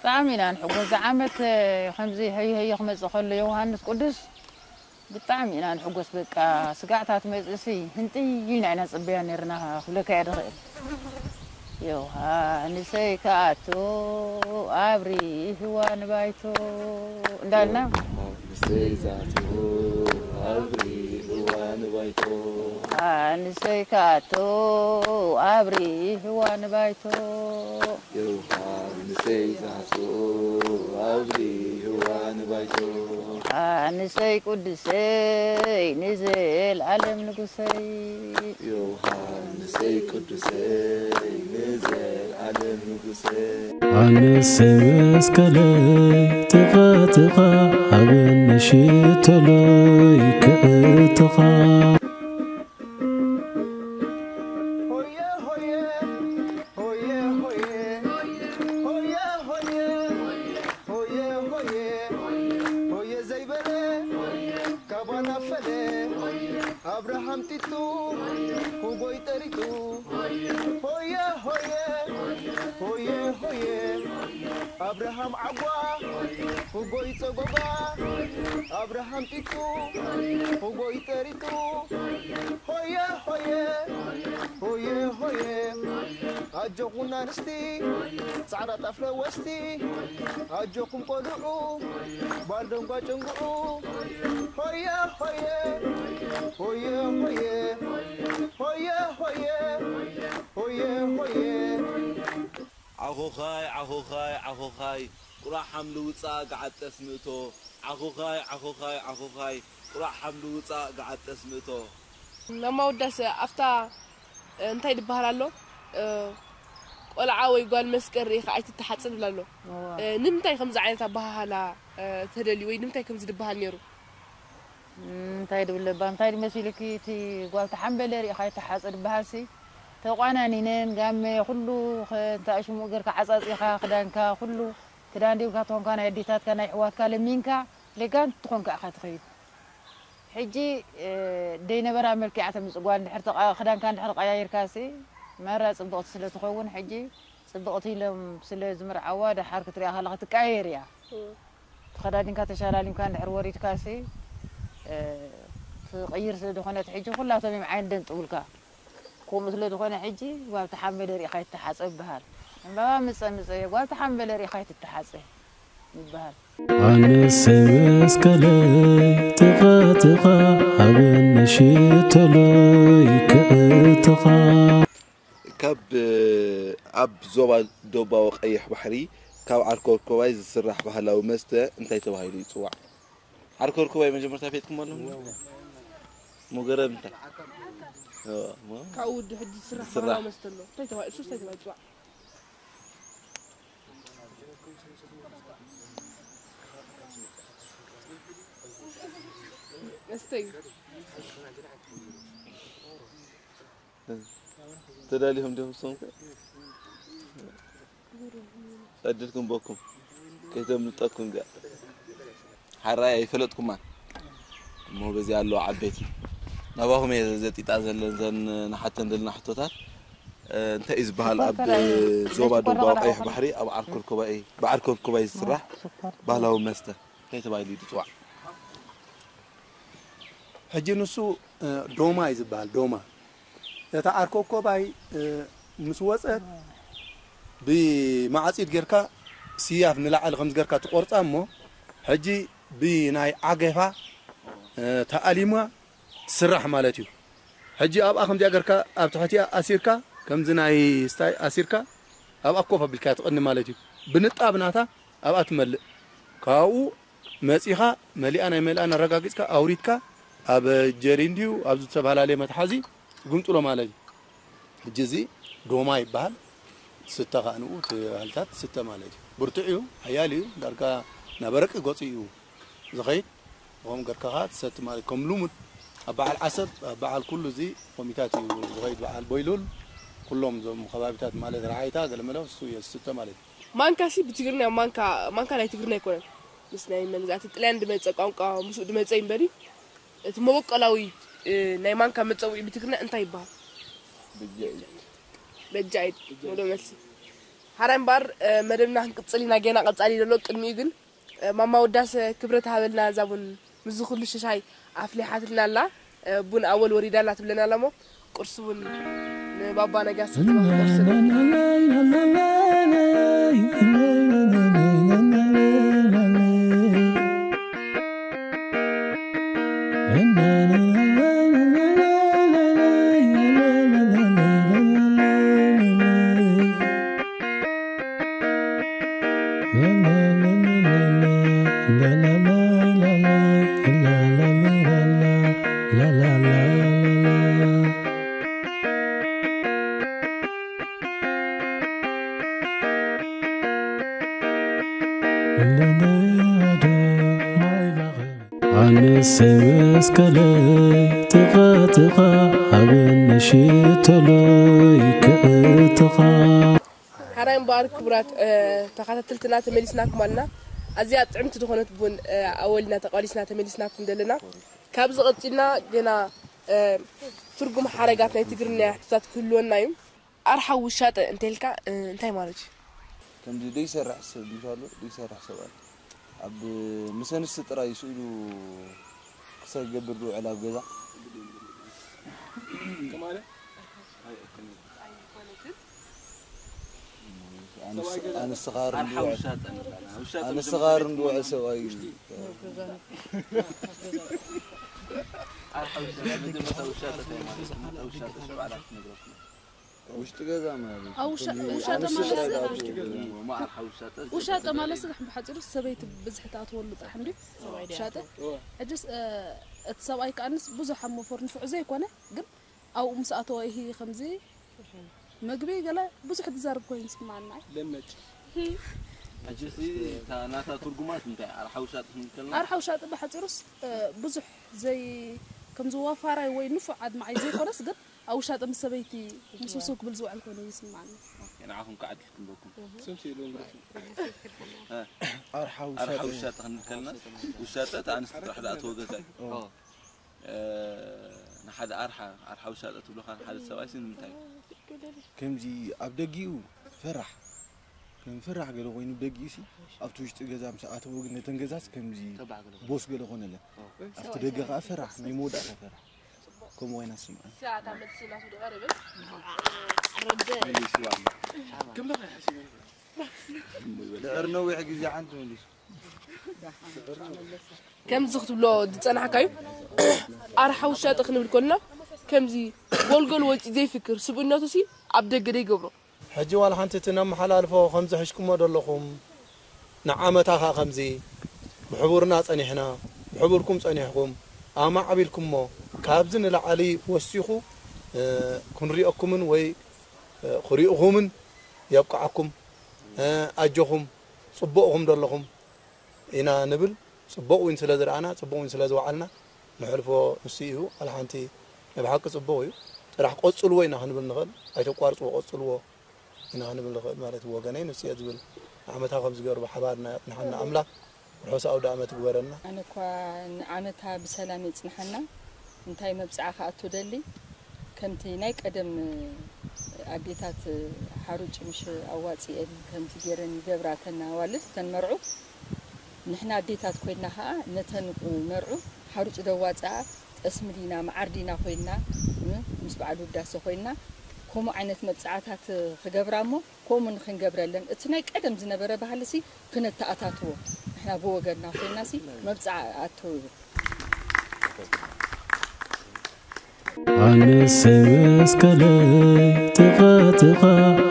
ብጣዕሚ ኢና ንሕጎስ። እዚ ዓመት፣ እ፣ ከምዚ ሀይ ሀይ ክመጽእ ከሎ ዮሃንስ ቅዱስ ብጣዕሚ ኢና ንሕጎስ። በቃ ስጋዕታት መጽእሲ ህንጥይ ኢልና ኢና ጽበያ ነርና ክብለካ እየ ድኽእል። ዮሃንሰይ ክኣቱ ኣብሪህዋ ንባይቶ እንዳልና። ዮሃንሰይ ዛቱ ኣብሪህዋ ንባይቶ። ዮሃንሰይ ክኣቱ ኣብሪህዋ ንባይቶ። ዮሃንሰይ ዛቱ ኣብሪህዋ ንባይቶ። ዮሃንሰይ ቅዱሰይ ንዘልኣለም ንጉሰይ። ዮሃንሰይ ቅዱሰይ ንዘልኣለም ንጉሰይ። ዮሃንሰይ መስቀለይ ጥቓ ጥቓ ሃበኒ ሽቶለይ ክዕጥቓ። ሆየ ሆየ፣ ሆየ ሆየ፣ ሆየ ሆየ፣ ሆየ ሆየ፣ ሆየ ዘይበለ ካባና ፈለ። ኣብርሃም ጢጡ ክጎይ ጠሪጡ። ሆየ ሆየ፣ ሆየ ሆየ፣ ኣብርሃም ዓጓ ክጎይ ጸጎጋ። ኣብርሃም ጢጡ ክጎይ ጠሪጡ። ሆየ ሆየ፣ ሆየ ሆየ፣ ኣጆኹን ኣንስቲ ጻዕዳ ጣፍ ለወስቲ። ኣጆኹም ቆልዑ ባልደንጓ ጨንጉዑ። ሆየ ሆየ፣ ሆየ ሆየ፣ ሆየ ሆየ፣ ሆየ ሆየ። ዓኾኻይ ዓኾኻይ ዓኾኻይ፣ ቁራዕ ሓምሊ ውጻእ ገዓት ጠስሚ እቶ። ዓኾኻይ ዓኾኻይ ዓኾኻይ፣ ቁራዕ ሓምሊ ውጻእ ገዓት ጠስሚ እቶ። ማማ ውዳሰ፣ ኣብታ፣ እ፣ እንታይ ድበሃል ኣሎ? እ፣ ቆልዓ ወይ ጓል መስቀል ርኢኻ ኣይትተሓጽብ ይብል ኣሎ። እወ። እ፣ ንምንታይ ከምዚ ዓይነት ኣበሃህላ፣ እ፣ ተደልዩ ወይ ንምንታይ ከምዚ ድበሃል ነይሩ? እም፣ እንታይ ድብል ለባ፣ እንታይ ድመሲልኪ? እቲ ጓል ተሓምበለ ርኢኻ ኣይትሓጽ ድበሃልሲ፣ ተቋናኒነን፣ ጋመ፣ ኩሉ፣ ከ-፣ እንታይ ሽሙ ገርካ ዓጻጺኻ፣ ክዳንካ፣ ኩሉ፣ ክዳን ዲብካ ተኾንካ፣ ናይ ኣዴታትካ፣ ናይ ኣሕዋትካ ለሚንካ፣ ሌጋን ትኾንካ ኢኻ ትኸይድ። ሕጂ፣ እ፣ ደይነበራ መልክዓ ተምጽእ ጓል እንድሕር ተቐ-፣ ክዳንካ እንድሕር ቀያይርካሲ፣ መራ ጽብቕቲ ስለ ትኸውን፣ ሕጂ ጽብቕቲ ኢሎም ስለ ዝምርዓዋ፣ ደሓር ክትሪኣ ከለኻ ትቀያየር እያ። እም። ተኸዳዲንካ ተሻላሊምካ እንድሕር ወሪድካሲ፣ እ፣ ትቕይር ስለ ዝኾነት፣ ሕጂ ኩላቶም እዮም ዓይኒ ደንጥቡልካ። ከምኡ ስለ ዝኾነ፣ ሕጂ ጓል ተሓመለ ርኢኻ ይተሓጸ ይበሃል። ዕምባባ ምጸ ምጸ፣ ጓል ተሓመለ ርኢኻ ይትተሓጸ ይበሃል። ኣንሰይ መስቀለይ ጥቓ ጥቓ፣ ሃበኒ ሽቶለይ ክዕጥቓ። ካብ፣ ኣብ ዞባ ደቡባዊ ቀይሕ ባሕሪ ካብ ዓርከርኮባይ ዝስራሕ ባህላዊ መስተ እንታይ ተባሂሉ ይጽዋዕ? ዓርከርኮባይ መጀመርታ ፈሊጥኩሞ ኣለኹም? ሞገረብ እንታይ? እዎ፣ እሞ ካብኡ ወዲ ሕጂ ዝስራሕ ዝስራሕ። ባህላዊ መስተ ኣሎ። እንታይ ተባሂሉ? እሱስ እንታይ ተባሂሉ ይጽዋዕ? መስተይ። ተዳሊኹም ዲኹም ንስኹም ከ? ዕድልኩም በኩም። ከይተምልጠኩም እዚኣ። ሓራይ ኣይፈለጥኩማን። እሞ በዚኣ ኣለዋ ዓበይቲ። ናባኹም እየ ዘጢጣ ዘለን ዘን ንሓተን ዘለና ሕቶታት። እ፣ እንታይ እዩ ዝበሃል ኣብ ዞባ ደቡባዊ ቀይሕ ባሕሪ ኣብ ዓርከርኮባይ፣ ብዓርከርኮባይ ዝስራሕ ባህላዊ መስተ እንታይ ተባሂሉ እዩ ዝፅዋዕ? ሕጂ ንሱ፣ እ፣ ዶማ እዩ ዝበሃል፣ ዶማ። እታ ዓርከርኮባይ፣ እ፣ ምስ ወፀት ብማዕፂድ ጌርካ ስያፍ ንላዕሊ ከምዚ ጌርካ ትቆርፃ እሞ፣ ሕጂ ብናይ ዓገፋ፣ እ፣ ተኣሊማ ትስራሕ ማለት እዩ። ሕጂ ኣብኣ ከምዚኣ ገርካ ኣብ ትሕቲኣ ኣሲርካ፣ ከምዚ ናይ ስታይ ኣሲርካ ኣብኣ ኮፍ ኣቢልካ ትቕኒ ማለት እዩ። ብንጣብ ናታ ኣብኣ ትመልእ። ካብኡ መጺኻ መሊኣ ናይ መሊኣ ኣረጋጊጽካ ኣውሪድካ ኣብ ጀሪን ድዩ ኣብ ዝተፈላለየ መትሓዚ ትግምጥሎ ማለት እዩ። ሕጂ እዚ ዶማ ይበሃል። ትስተ ከኣ ንኡ እቲ ባህልታት ትስተ ማለት እዩ። ብርቱዕ እዩ፣ ሓያል እዩ። ዳርጋ ናብ ረቂ ገጹ እዩ ዝኸይድ። ከምኡ ገርካ ከኣ ትሰቲ ማለት ከም ልሙድ ኣብ በዓል ዓሰብ፣ ኣብ በዓል ኩሉ እዚ ኮሚታት እዩ ዝኸይድ። በዓል ቦይሉል ኩሎም እዞም ከባቢታት ማለት ረዓይታ ገለመለ እሱ እየ ዝስተ ማለት እዩ። ማንካ ሲ ብትግርኛ ማንካ ማንካ ናይ ትግርኛ ኣይኮነን። ምስ ናይ መግዛእቲ ጥልያን ድመጸ ቋንቋ ምስኡ ድመጸ እዩ እምበሪ እቲ መበቆላዊ እ፣ ናይ ማንካ መጸውዒ ብትግርኛ እንታይ ይበሃል? በጃ ኢድ። በጃ ኢድ። ሙሉእ መልሲ። ሓራይ እምበኣር እ፣ መደብና ክንቅጽል ኢና። ጌና ቀጻሊ ዘሎ ቅድሚኡ ግን እ፣ ማማ ውዳሰ ክብረት ሃበልና እዛ ቡን ምስዚ ኩሉ ሽሻይ ኣፍሊሓትልና ኣላ። እ፣ ቡን ኣወል ወሪዳ ኣላ ትብለና ኣላ እሞ ቁርሲ እውን ንባባ ነጋሲ ክትረኽቦ ቁርሲ ኣነሰ መስቀለይ ጥቓ ጥቓ ኣብ ነሽተለይ ክዕጥቓ። ሓራይ እምበኣር ክቡራት እ፣ ተኸታተልትና ተመሊስናኩም ኣለና። ኣዝያ ጥዕምቲ ዝኾነት ቡን እ፣ ኣወሊና ተቓሊስና ተመሊስናኩም ዘለና። ካብዚ ቀጺልና ገና እ፣ ትርጉም ሓረጋት ናይ ትግርኛ ሕቶታት ክህልወና እዩ። ኣርሓ ውሻጠ እንተልካ እ፣ እንታይ ማለት እዩ? ከምዚ ደይሰርሕ ሰብ ምሽ ኣሎ ደይሰርሕ ሰብ ኣሎ ኣብ ምስ ኣንስቲ ጥራይ ስእሉ ክሳይ ገብር ዝውዕል ኣብ ገዛ ኣንስ- ኣንስኻር ኣርሓ እንድውዕል ውሻጠ ንብላና። ውሻጠ ኣንስኻር እንድውዕል ሰብኣይ እዩ። ኣርሓ ውሻጠ መጀመርታ ውሻጠ እንታይ ማለት ነው? ውሻጠ ሸው ዓራት ነግረኩም። ውሽጢ ገዛ ማለት እዩ። ኣብ ውሻ- ከምዚ ውሻጠ ኣንስቲ ማለት ጥራይ ዝኣትዎ። እሞ ኣርሓ ውሻጠ ውሻጠ ማለት ብሓፂሩ ሰበይቲ ብዝሒ ትኣትወሉ ጥራሕ እንዲ ውሻጠ። ሕጅስ እ፣ እቲ ሰብኣይ ከኣንስ ብዙሕ ኣብ መፎር ንፍዑ ዘይኮነ ግን ኣብኡ ምስ ኣተወ ይሂ ከምዚ ምግቢ ገለ ብዙሕ ትዛረብ ኮይኑ ይስምዓና። ለመጭ። ሕጂ እዚ እታ ናታ ትርጉማት እንታይ? ኣርሓ ውሻጠ ክንብል ከለና? ኣርሓ ውሻጠ ብሓጺሩስ፣ እ፣ ብዙሕ ዘይ-፣ ከም ዝዋፋራይ ወይ ንፉዕ ኣድማዓይ ዘይኮነስ፣ ግን ኣብ ውሻጠ ምስ ሰበይቲ ምስ ውስው ክብል ዝውዕል ኮይኑ ይስምዓኒ። ኦኬ፣ ንዓኹም ከዓድልኩም በኩም። ስም ስኢሉ እንግዲህ። እ፣ ኣርሓ ኣርሓ ውሻጠ። ውሻጠ ክንብል ከለና፣ ውሻጠ እታ ኣንስቲ ጥራሕ ዝኣተወ ገዛ እዩ። ኦ። እ፣ ንሓደ ኣርሓ፣ ኣርሓ ውሻጠ ትብሎ ኻን ሓደ ሰብኣይ ስም እንታይ እዩ? ከምዚ ኣብ ደጊኡ ፈራሕ፣ ከም ፈራሕ ገለ ኮይኑ ብደጊኡ ሲ፣ ኣብቲ ውሽጢ ገዛ ምስ ኣተወ ግን ነተን ገዛስ ከምዚ ተባዕ ገለ ኮይኑ። ቦስ ገለ ኮነለን። ኦ። ኣብቲ ደገ ኸዓ ፈራሕ፣ ናይ መወዳእታ ፈራሕ። ከምኡ ኮይና ስምዓ። ሰዓት ኣብ መልሲ ናቱ ድቐርብን። መሊስዋ ኣሎ። ድዕር ነዊሕ ግዜ ሓንቲ መሊሱ። ከምዚ ክትብሎ ዝጸናሕካዩ ኣርሓ ውሻጠ ክንብል ከለና ከምዚ ጎልጎል ወጺ ዘይፍክር ስብእነቱ ሲ ኣብ ደገ ደይገብሮ። ሕጂ ዋላ ሓንቲ እቲ ነመሓላልፎ ከምዚ ሒዝኩሞ ዘለኹም ንዓመታ ኸኣ ከምዚ ብሕቡርና ጸኒሕና ብሕቡርኩም ጸኒሕኩም ኣማዕቢልኩሞ ካብዚ ንላዕሊ ወሲኹ እ፣ ክንሪኦኩምን ወይ እ፣ ክሪእኹምን የብቅዓኩም። እ፣ ኣጆኹም ጽቡቕ ኢኹም ዘለኹም። ኢና ንብል። ጽቡቕ እውን ስለ ዝረኣና፣ ጽቡቕ እውን ስለ ዝወዓልና፣ ንሕልፎ ንሱ እዩ። ዋላ ሓንቲ ናይ ብሓቂ ጽቡቕ እዩ። ጥራሕ ቀጽልዎ ኢና ክንብል ንኽእል። ኣይተቋርጽዎ፣ ቀጽልዎ ኢና ክንብል ንኽእል ማለት እዩ። ወገነይ ንሱ እየ ዝብል። ንዓመታ ከም ዝገርቡ ሓባር ናይ ኣጽንሓና ኣምላኽ ርሑስ ኣውደ ኣመት ይግበረልና። ኣነ እኳ ንዓመታ ብሰላም የጽንሓና። እንታይ መብጽዓ ክኣቱ ደሊ? ከምቲ ናይ ቀደም ኣዴታት ሓሩጭ ምሽ ኣዋጺኤን ከምቲ ገይረን ይገብራ፣ እተን ኣዋልድ፣ እተን መርዑ። ንሕና ኣዴታት ኮይንና ኸኣ ነተን መርዑ ሓሩጭ ደዋጽኣ፣ ጠስሚ ዲና፣ መዓር ዲና ኮይንና፣ እ፣ ምስ በዓል ውዳሰ ኮይንና፣ ከምኡ ዓይነት መብጽዓታት ክገብራ እሞ፣ ከምኡ ንኽንገብረለን፣ እቲ ናይ ቀደም ዝነበረ ባህልሲ ክነተኣታትዎ፣ ንሕና ብወገንና ኮይንናሲ መብጽዓ ኣተው ይብል። ኣነሰይ መስቀለይ ጥቓ ጥቓ፣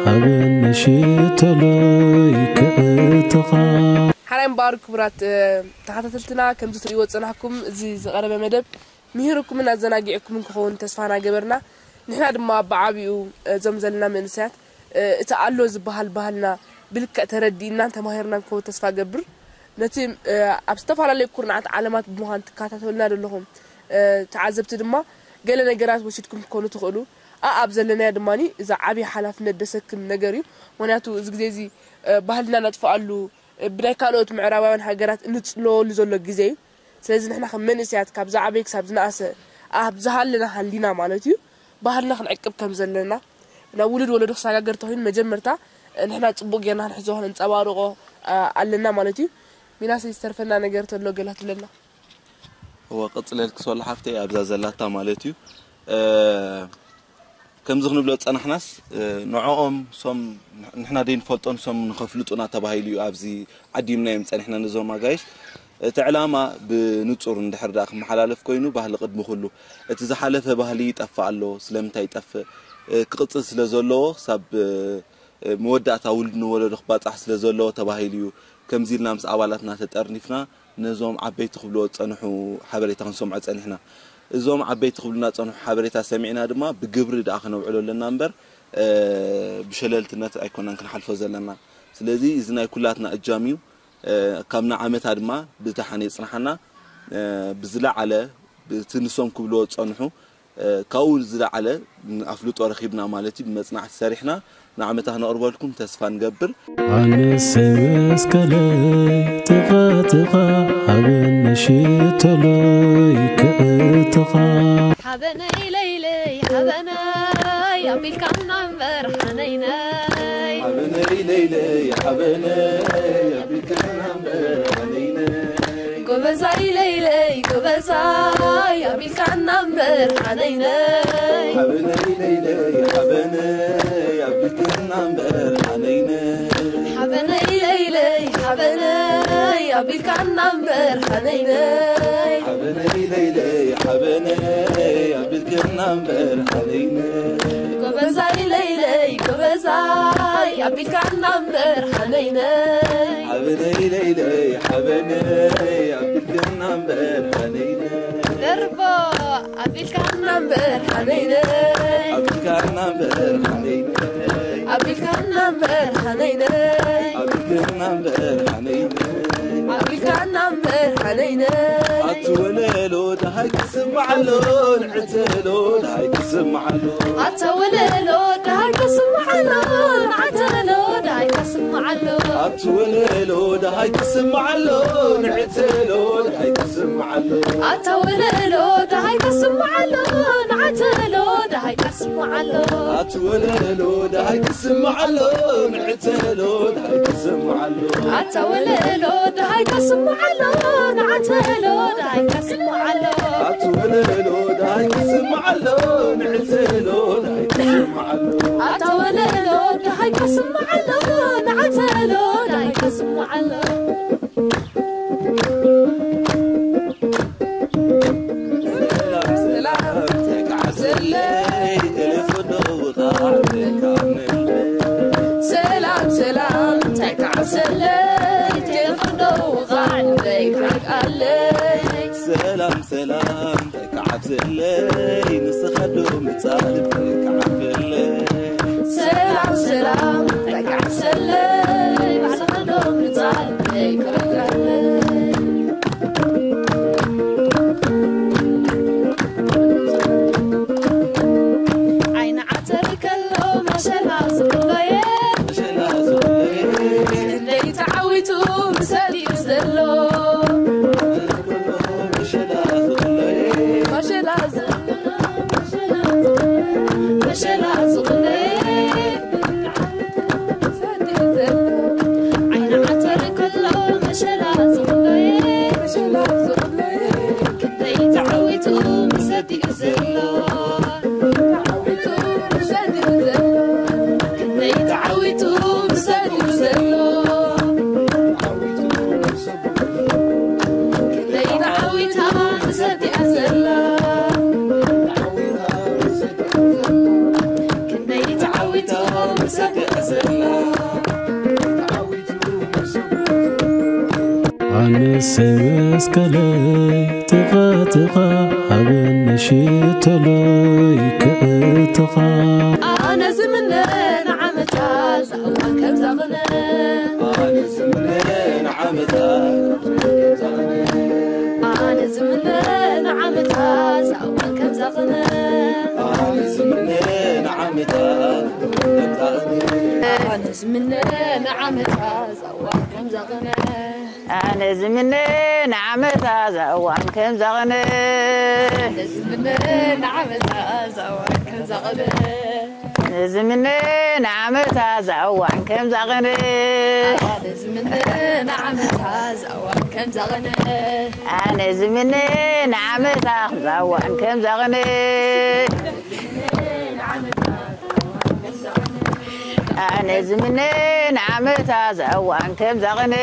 ሃበኒ ሽቶለይ ክዕጥቓ። ሓራይ እምበኣር ክቡራት፣ እ፣ ተኸታተልትና፣ ከምዚ ትርእይዎ ዝጸናሕኩም፣ እዚ ዝቐረበ መደብ ምሂርኩምን ኣዘናጊዕኩምን ክኸውን ተስፋ እናገበርና፣ ንሕና ድማ ብዓቢኡ፣ እ፣ እዞም ዘለና መንእሰያት፣ እ፣ እቲ ኣሎ ዝበሃል ባህልና ብልክዕ ተረዲእናን ተማሂርናን ክኸውን ተስፋ እገብር። ነቲ፣ እ፣ ኣብ ዝተፈላለዩ ኩርናዓት ዓለማት ብምዃን ትከታተሉና ዘለኹም፣ እ፣ ተዓዘብቲ ድማ ገለ ነገራት ወሲድኩም ክትኮኑ ትኽእሉ። ኣኣብ ዘለናዮ ድማ እዚ ዓብዪ ሓላፍነት ደሰክም ነገር እዩ። ምኽንያቱ እዚ ግዜ እዚ፣ እ፣ ባህልና ነጥፍኣሉ፣ እ፣ ብናይ ካልኦት ምዕራባውያን ሃገራት እንጽለወሉ ዘሎ ግዜ እዩ። ስለዚ ንሕና ከም መንእሰያት ካብ ዝዓበየ ክሳብ ዝነኣሰ ኣብ ዝሃለና ሃሊና ማለት እዩ፣ ባህልና ክንዕቅብ ከም ዘለና፣ ናብ ውሉድ ወለዶ ክሰጋገር ተኾይኑ መጀመርታ፣ እ፣ ንሕና ጽቡቕ ጌርና ክንሕዞ ክንጸባርቖ፣ እ፣ ኣለና ማለት እዩ። ሚናስ ዝተርፈና ነገር ተሎ ገላ ትብለና። እወ፣ ቅጽለልኪ ሶሎ ሓፍተይ ኣብዛ ዘላታ ማለት እዩ። እ፣ ከምዚ ክንብሎ ዝጸናሕናስ፣ እ፣ ንዕኦም ሶም ንሕና ደይንፈልጦ ንሶም ንኸፍልጡና ተባሂሉ እዩ ኣብዚ ዓዲምናዮም ጸኒሕና ነዞም ኣጋይሽ። እቲ ዕላማ ብንጹር እንድሕር ደኣ ክመሓላለፍ ኮይኑ፣ ባህሊ ቅድሚ ኩሉ። እቲ ዝሓለፈ ባህሊ ይጠፍእ ኣሎ። ስለምንታይ ይጠፍእ? እ፣ ክቕጽል ስለ ዘለዎ፣ ክሳብ፣ እ፣ እ፣ መወዳእታ ውሉድ ንወለዶ ክባጻሕ ስለ ዘለዎ ተባሂሉ እዩ። ከምዚ ኢልና ምስ ኣባላትና ተጠርኒፍና፣ ነዞም ዓበይቲ ክብልዎ ዝጸንሑ ሓበሬታ ክንሰምዖ ጸኒሕና። እዞም ዓበይቲ ክብሉና ዝጸንሑ ሓበሬታ ሰሚዕና ድማ፣ ብግብሪ ደኣ ከነውዕሎ ኣለና እምበር፣ እ፣ ብሸለልትነት ኣይኮናን ክንሓልፎ ዘለና። ስለዚ እዚ ናይ ኩላትና እጃም እዩ። እ፣ ካብ ንዓመታ ድማ ብዝተሓነ ይጽንሓና። እ፣ ብዝለዓለ፣ ብቲ ንሶም ክብልዎ ዝጸንሑ፣ እ፣ ካብኡ ዝለዓለ ኣፍልጦ ረኺብና ማለት እዩ። ብመጽናዕቲ ሰሪሕና ንዓመታ ክነቕርበልኩም ተስፋ ንገብር። ኣነሰይ መስቀለይ ጥቓ ጥቓ፣ ሃበኒ ሽቶለይ ክዕጥቓ። ሓበነይ ለይለይ ሓበነይ ኣቢልካና እምበር ሓነይነይ። ሓበነይ ለይለይ ሓበነይ ኣቢልካና እምበር ሓነይነይ። ጎበዛይ ለይለይ ጎበዛይ ኣቢልካና እምበር ሓነይነይ። ሓበነይ ለይለይ ሓበነይ ኣቢልካና እምበር ሓነይነይ። ሓበነይ ለይለይ ሓበነይ ኣቢልካና እምበር ሓነይነይ። ሓበነይ ለይለይ ሓበነይ ኣቢልክና እምበር ሓነይነይ። ጎበዛይ ለይለይ ጎበዛይ ኣቢልካና እምበር ሓነይነይ። ሓበነይ ለይለይ ሓበነይ ኣቢልክና እምበር ሓነይነይ። ደርቦ ኣቢልካና እምበር ሓነይነይ። ኣቢልካና እምበር ሓነይነይ። ኣቢልካና እምበር ሓነይነይ። ኣቢልክና እምበር ሓነይነይ። ኣቢልካና እምበር ሓነይነይ። ኣቲ ወለሎ ደሃይ ክስማዓሎ፣ ንዕተሎ ደሃይ ክስማዓሎ። ኣታ ወለሎ ደሃይ ክስማዓሎ፣ ንዕተሎ ደሃይ ክስማዓሎ። ኣቲ ወለሎ ደሃይ ክስማዓሎ፣ ንዕተሎ ደሃይ ክስማዓሎ። ኣታ ወለሎ ደሃይ ክስማዓሎ፣ ንዕተሎ ደሃይ ክስማዓሎ። ኣቲ ወለሎ ደሃይ ክስማዓሎ፣ ንዕተሎ ደሃይ ክስማዓሎ። ኣታ ወለሎ ደሃይ ከስምዓሎ፣ ንዓተሎ ደሃይ ከስምዓሎ። ኣቲ ወለሎ ደሃይ ክስምዓሎ፣ ንዕተሎ ደሃይ ክስምዓሎ። ኣታ ወለሎ ደሃይ ከስምዓሎ፣ ንዓተሎ ደሃይ ከስምዓሎ። ሰላም ሰላም ተካዕሰለይ፣ ቴሌፎን ዶ ውቃዕ በይካ ምንበይ። ሰላም ሰላም እንታይ ክዓብሰለይ፣ ቴሌፎን ዶ ውቃዕ ንበይ ክዓቃለይ። ሰላም ሰላም እንታይ ክዓብሰለይ፣ ንስኻ ዶ ምጻእ ልበይ ክዓብሰለይ። ሰላም ሰላም እንታይ ክዓብሰለይ፣ ባዕልኻ ዶ ምጻእ ልበይ ክዓቃለይ። ዓይኒ ዓተር ከሎ መሸላ ዝቕሎየ፣ ክንደይ ተዓዊቱ ምሰሊኡ ዘሎ። መሸላ ዝቕሎየ፣ መሸላ ዝቕሎየ። ኣነሰይ መስቀለይ ጥቓ ጥቓ፣ ኣበነ ሽተለይ ክዕጥቓ። ኣነ ዝምነ ንዓመታ ዛእዋን ከም ዛቕነ። ኣነ ዝምነ ንዓመታ ኣነ ዝምነ ንዓመታ ዛእዋን ከም ዛቕነ። ኣነ ዝምነ ንዓመታ ኣነ ዝምነ ንዓመታ ዛእዋን ከም ዛቕነ። ኣነ ዝምነ ንዓመታ ዛእዋን ከም ዛቕነ። ኣነ ዝምነ ንዓመታ ዛእዋን ከም ዛቕነ። ኣነ ዝምነ ንዓመታ ዛእዋን ከም ዛቕነ። ኣነ ዝምነ ንዓመታ ዛእዋን ከም ዛቕነ። ኣነ ዝምነ ንዓመታ ዛእዋን ከም ዛቕነ። ኣነ ዝምነ ንዓመታ ዛእዋን ከም ዛቕነ።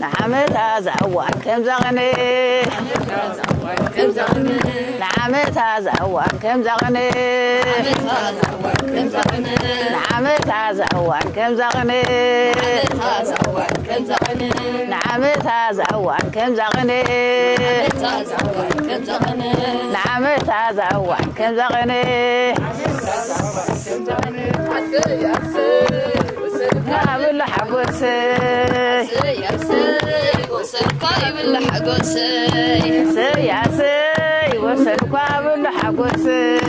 ንዓመታ ዛእዋን ከም ዛቕነ። ንዓመታ ዛእዋን ከም ዛቕነ። ንዓመታ ዛእዋን ከም ዛቕነ። ንዓመታ ዛእዋን ከም ዛቕነ። ንዓመታ ዛእዋን ከም ዛቕነ። ብሉ ሓጎሰይ። ሰይ ኣሰይ ወሰንኳ ይብል ሓጎሰይ። ሰይ ኣሰይ ወሰንኳ ብሉ ሓጎሰይ።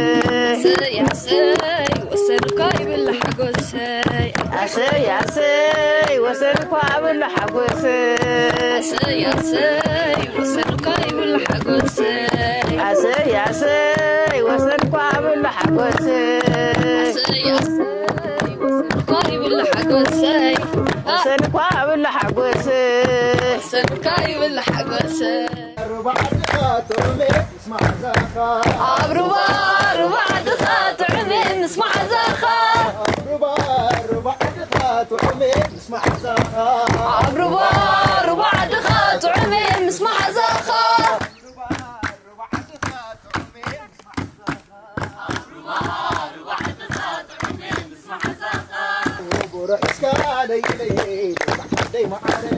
ሰይ ኣሰይ ወሰንኳ ይብል ሓጎሰይ። ኣሰይ ኣሰይ ወሰንኳ ብሉ ሓጎሰይ። ኣሰይ ኣሰይ ወሰንኳ ይብል ሓጎሰይ። ኣሰይ ኣሰይ ወሰንኳ ብሉ ሓጎሰይ። ኣሰይ ኣሰይ ወሰንኳ ይብል ሓጎሰይ። ወሰንኳ ብሉ ሓጎሰይ። ወሰንኳ ይብል ሓጎሰይ። ኣብ ሩባ ሩባ ዓድኻ ጥዑም ምስ መዓዛኻ። ኣብ ሩባ ሩባ ዓድኻ ጥዑም ምስ መዓዛኻ። ኣብ ሩባ ሩባ ዓድኻ ጥዑም ምስ መዓዛኻ። ጉርሕስካ ለይለይ ደቂ ዓደይ መዓረይ።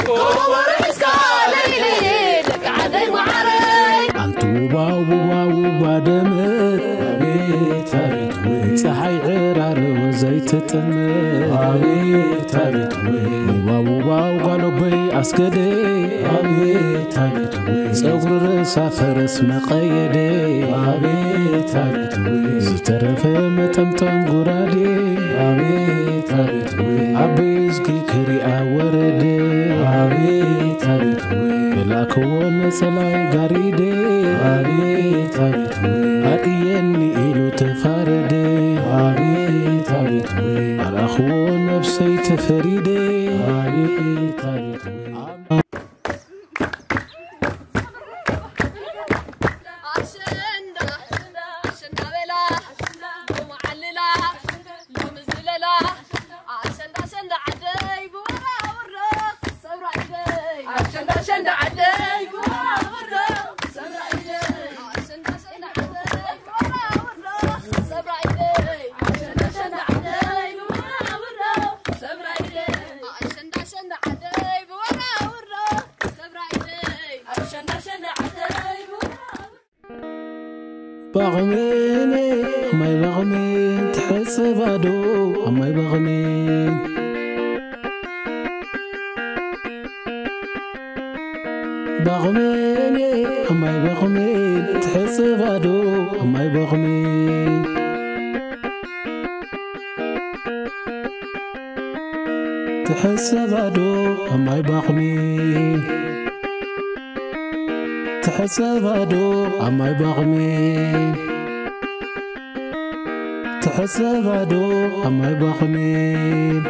ጉርሕስካ ለይለይ ደቂ ዓደይ መዓረይ። ኣንቲ ውባ ውባ ውባ ደመት። ኣቤት ኣቤት ወይ። ፀሓይ ዕራርቦ ዘይትጥምት። ኣቤት ኣቤት ወይ። ውባ ውባ ጓሎበይ ኣስገደ። ኣቤት ኣቤት ወይ። ፀጉሪ ርእሳ ፈረስ መቐየደ። ኣቤት ኣቤት ወይ። ዝተረፈ መጠምጠም ጉራዴ። ኣቤት ኣቤት ወይ። ኣበይ እዝጊ ክሪኣ ወረደ። ኣቤት ኣቤት ወይ። ከላእክዎ ነፀላይ ጋሪደ። ኣቤት ኣቤት ወይ። ኣርእየኒ ኢሉ ተፋረደ። ኣቤት ኣቤት ወይ። ኣርኣኽዎ ነብሰይ ተፈሪደ። ኣቤት ኣቤት ወይ። ኣሸንዳ ኣሸንዳ ኣሸንዳ በላ ሎሚ ዓልላ ሎሚ ዝለላ። ኣሸንዳ ኣሸንዳ ዓደይ ብወራውሮ ክሰብራ ኢደይ። ኣሸንዳ ኣሸንዳ ዓደይ ብወራውሮ ክሰብራ ኢደይ። ኣሸንዳ ኣሸንዳ ዓደይ ብወራውሮ ክሰብራ ኢደይ። ኣሸንዳ ኣሸንዳ ዓደይ ብወራውሮ ክሰብራ ኢደይ። ኣሸንዳ ኣሸንዳ ዓደይ ብወራውሮ ክሰብራ ኢደይ። ኣሸንዳ ኣሸንዳ ዓደይ ብወራውሮ ባቕሜን፣ ኣማይ ባቕሜን፣ ትሕጽባዶ፣ ኣማይ ባቕሜን። ባቕሜን፣ ኣማይ ባቕሜን፣ ትሕጽባዶ፣ ኣማይ ባቕሜን። ትሕጽባዶ፣ ኣማይ ባቕሜን። ትሕጸባዶ ኣማይ ባቕሜን። ትሕጸባዶ ኣማይ ባቕሜን።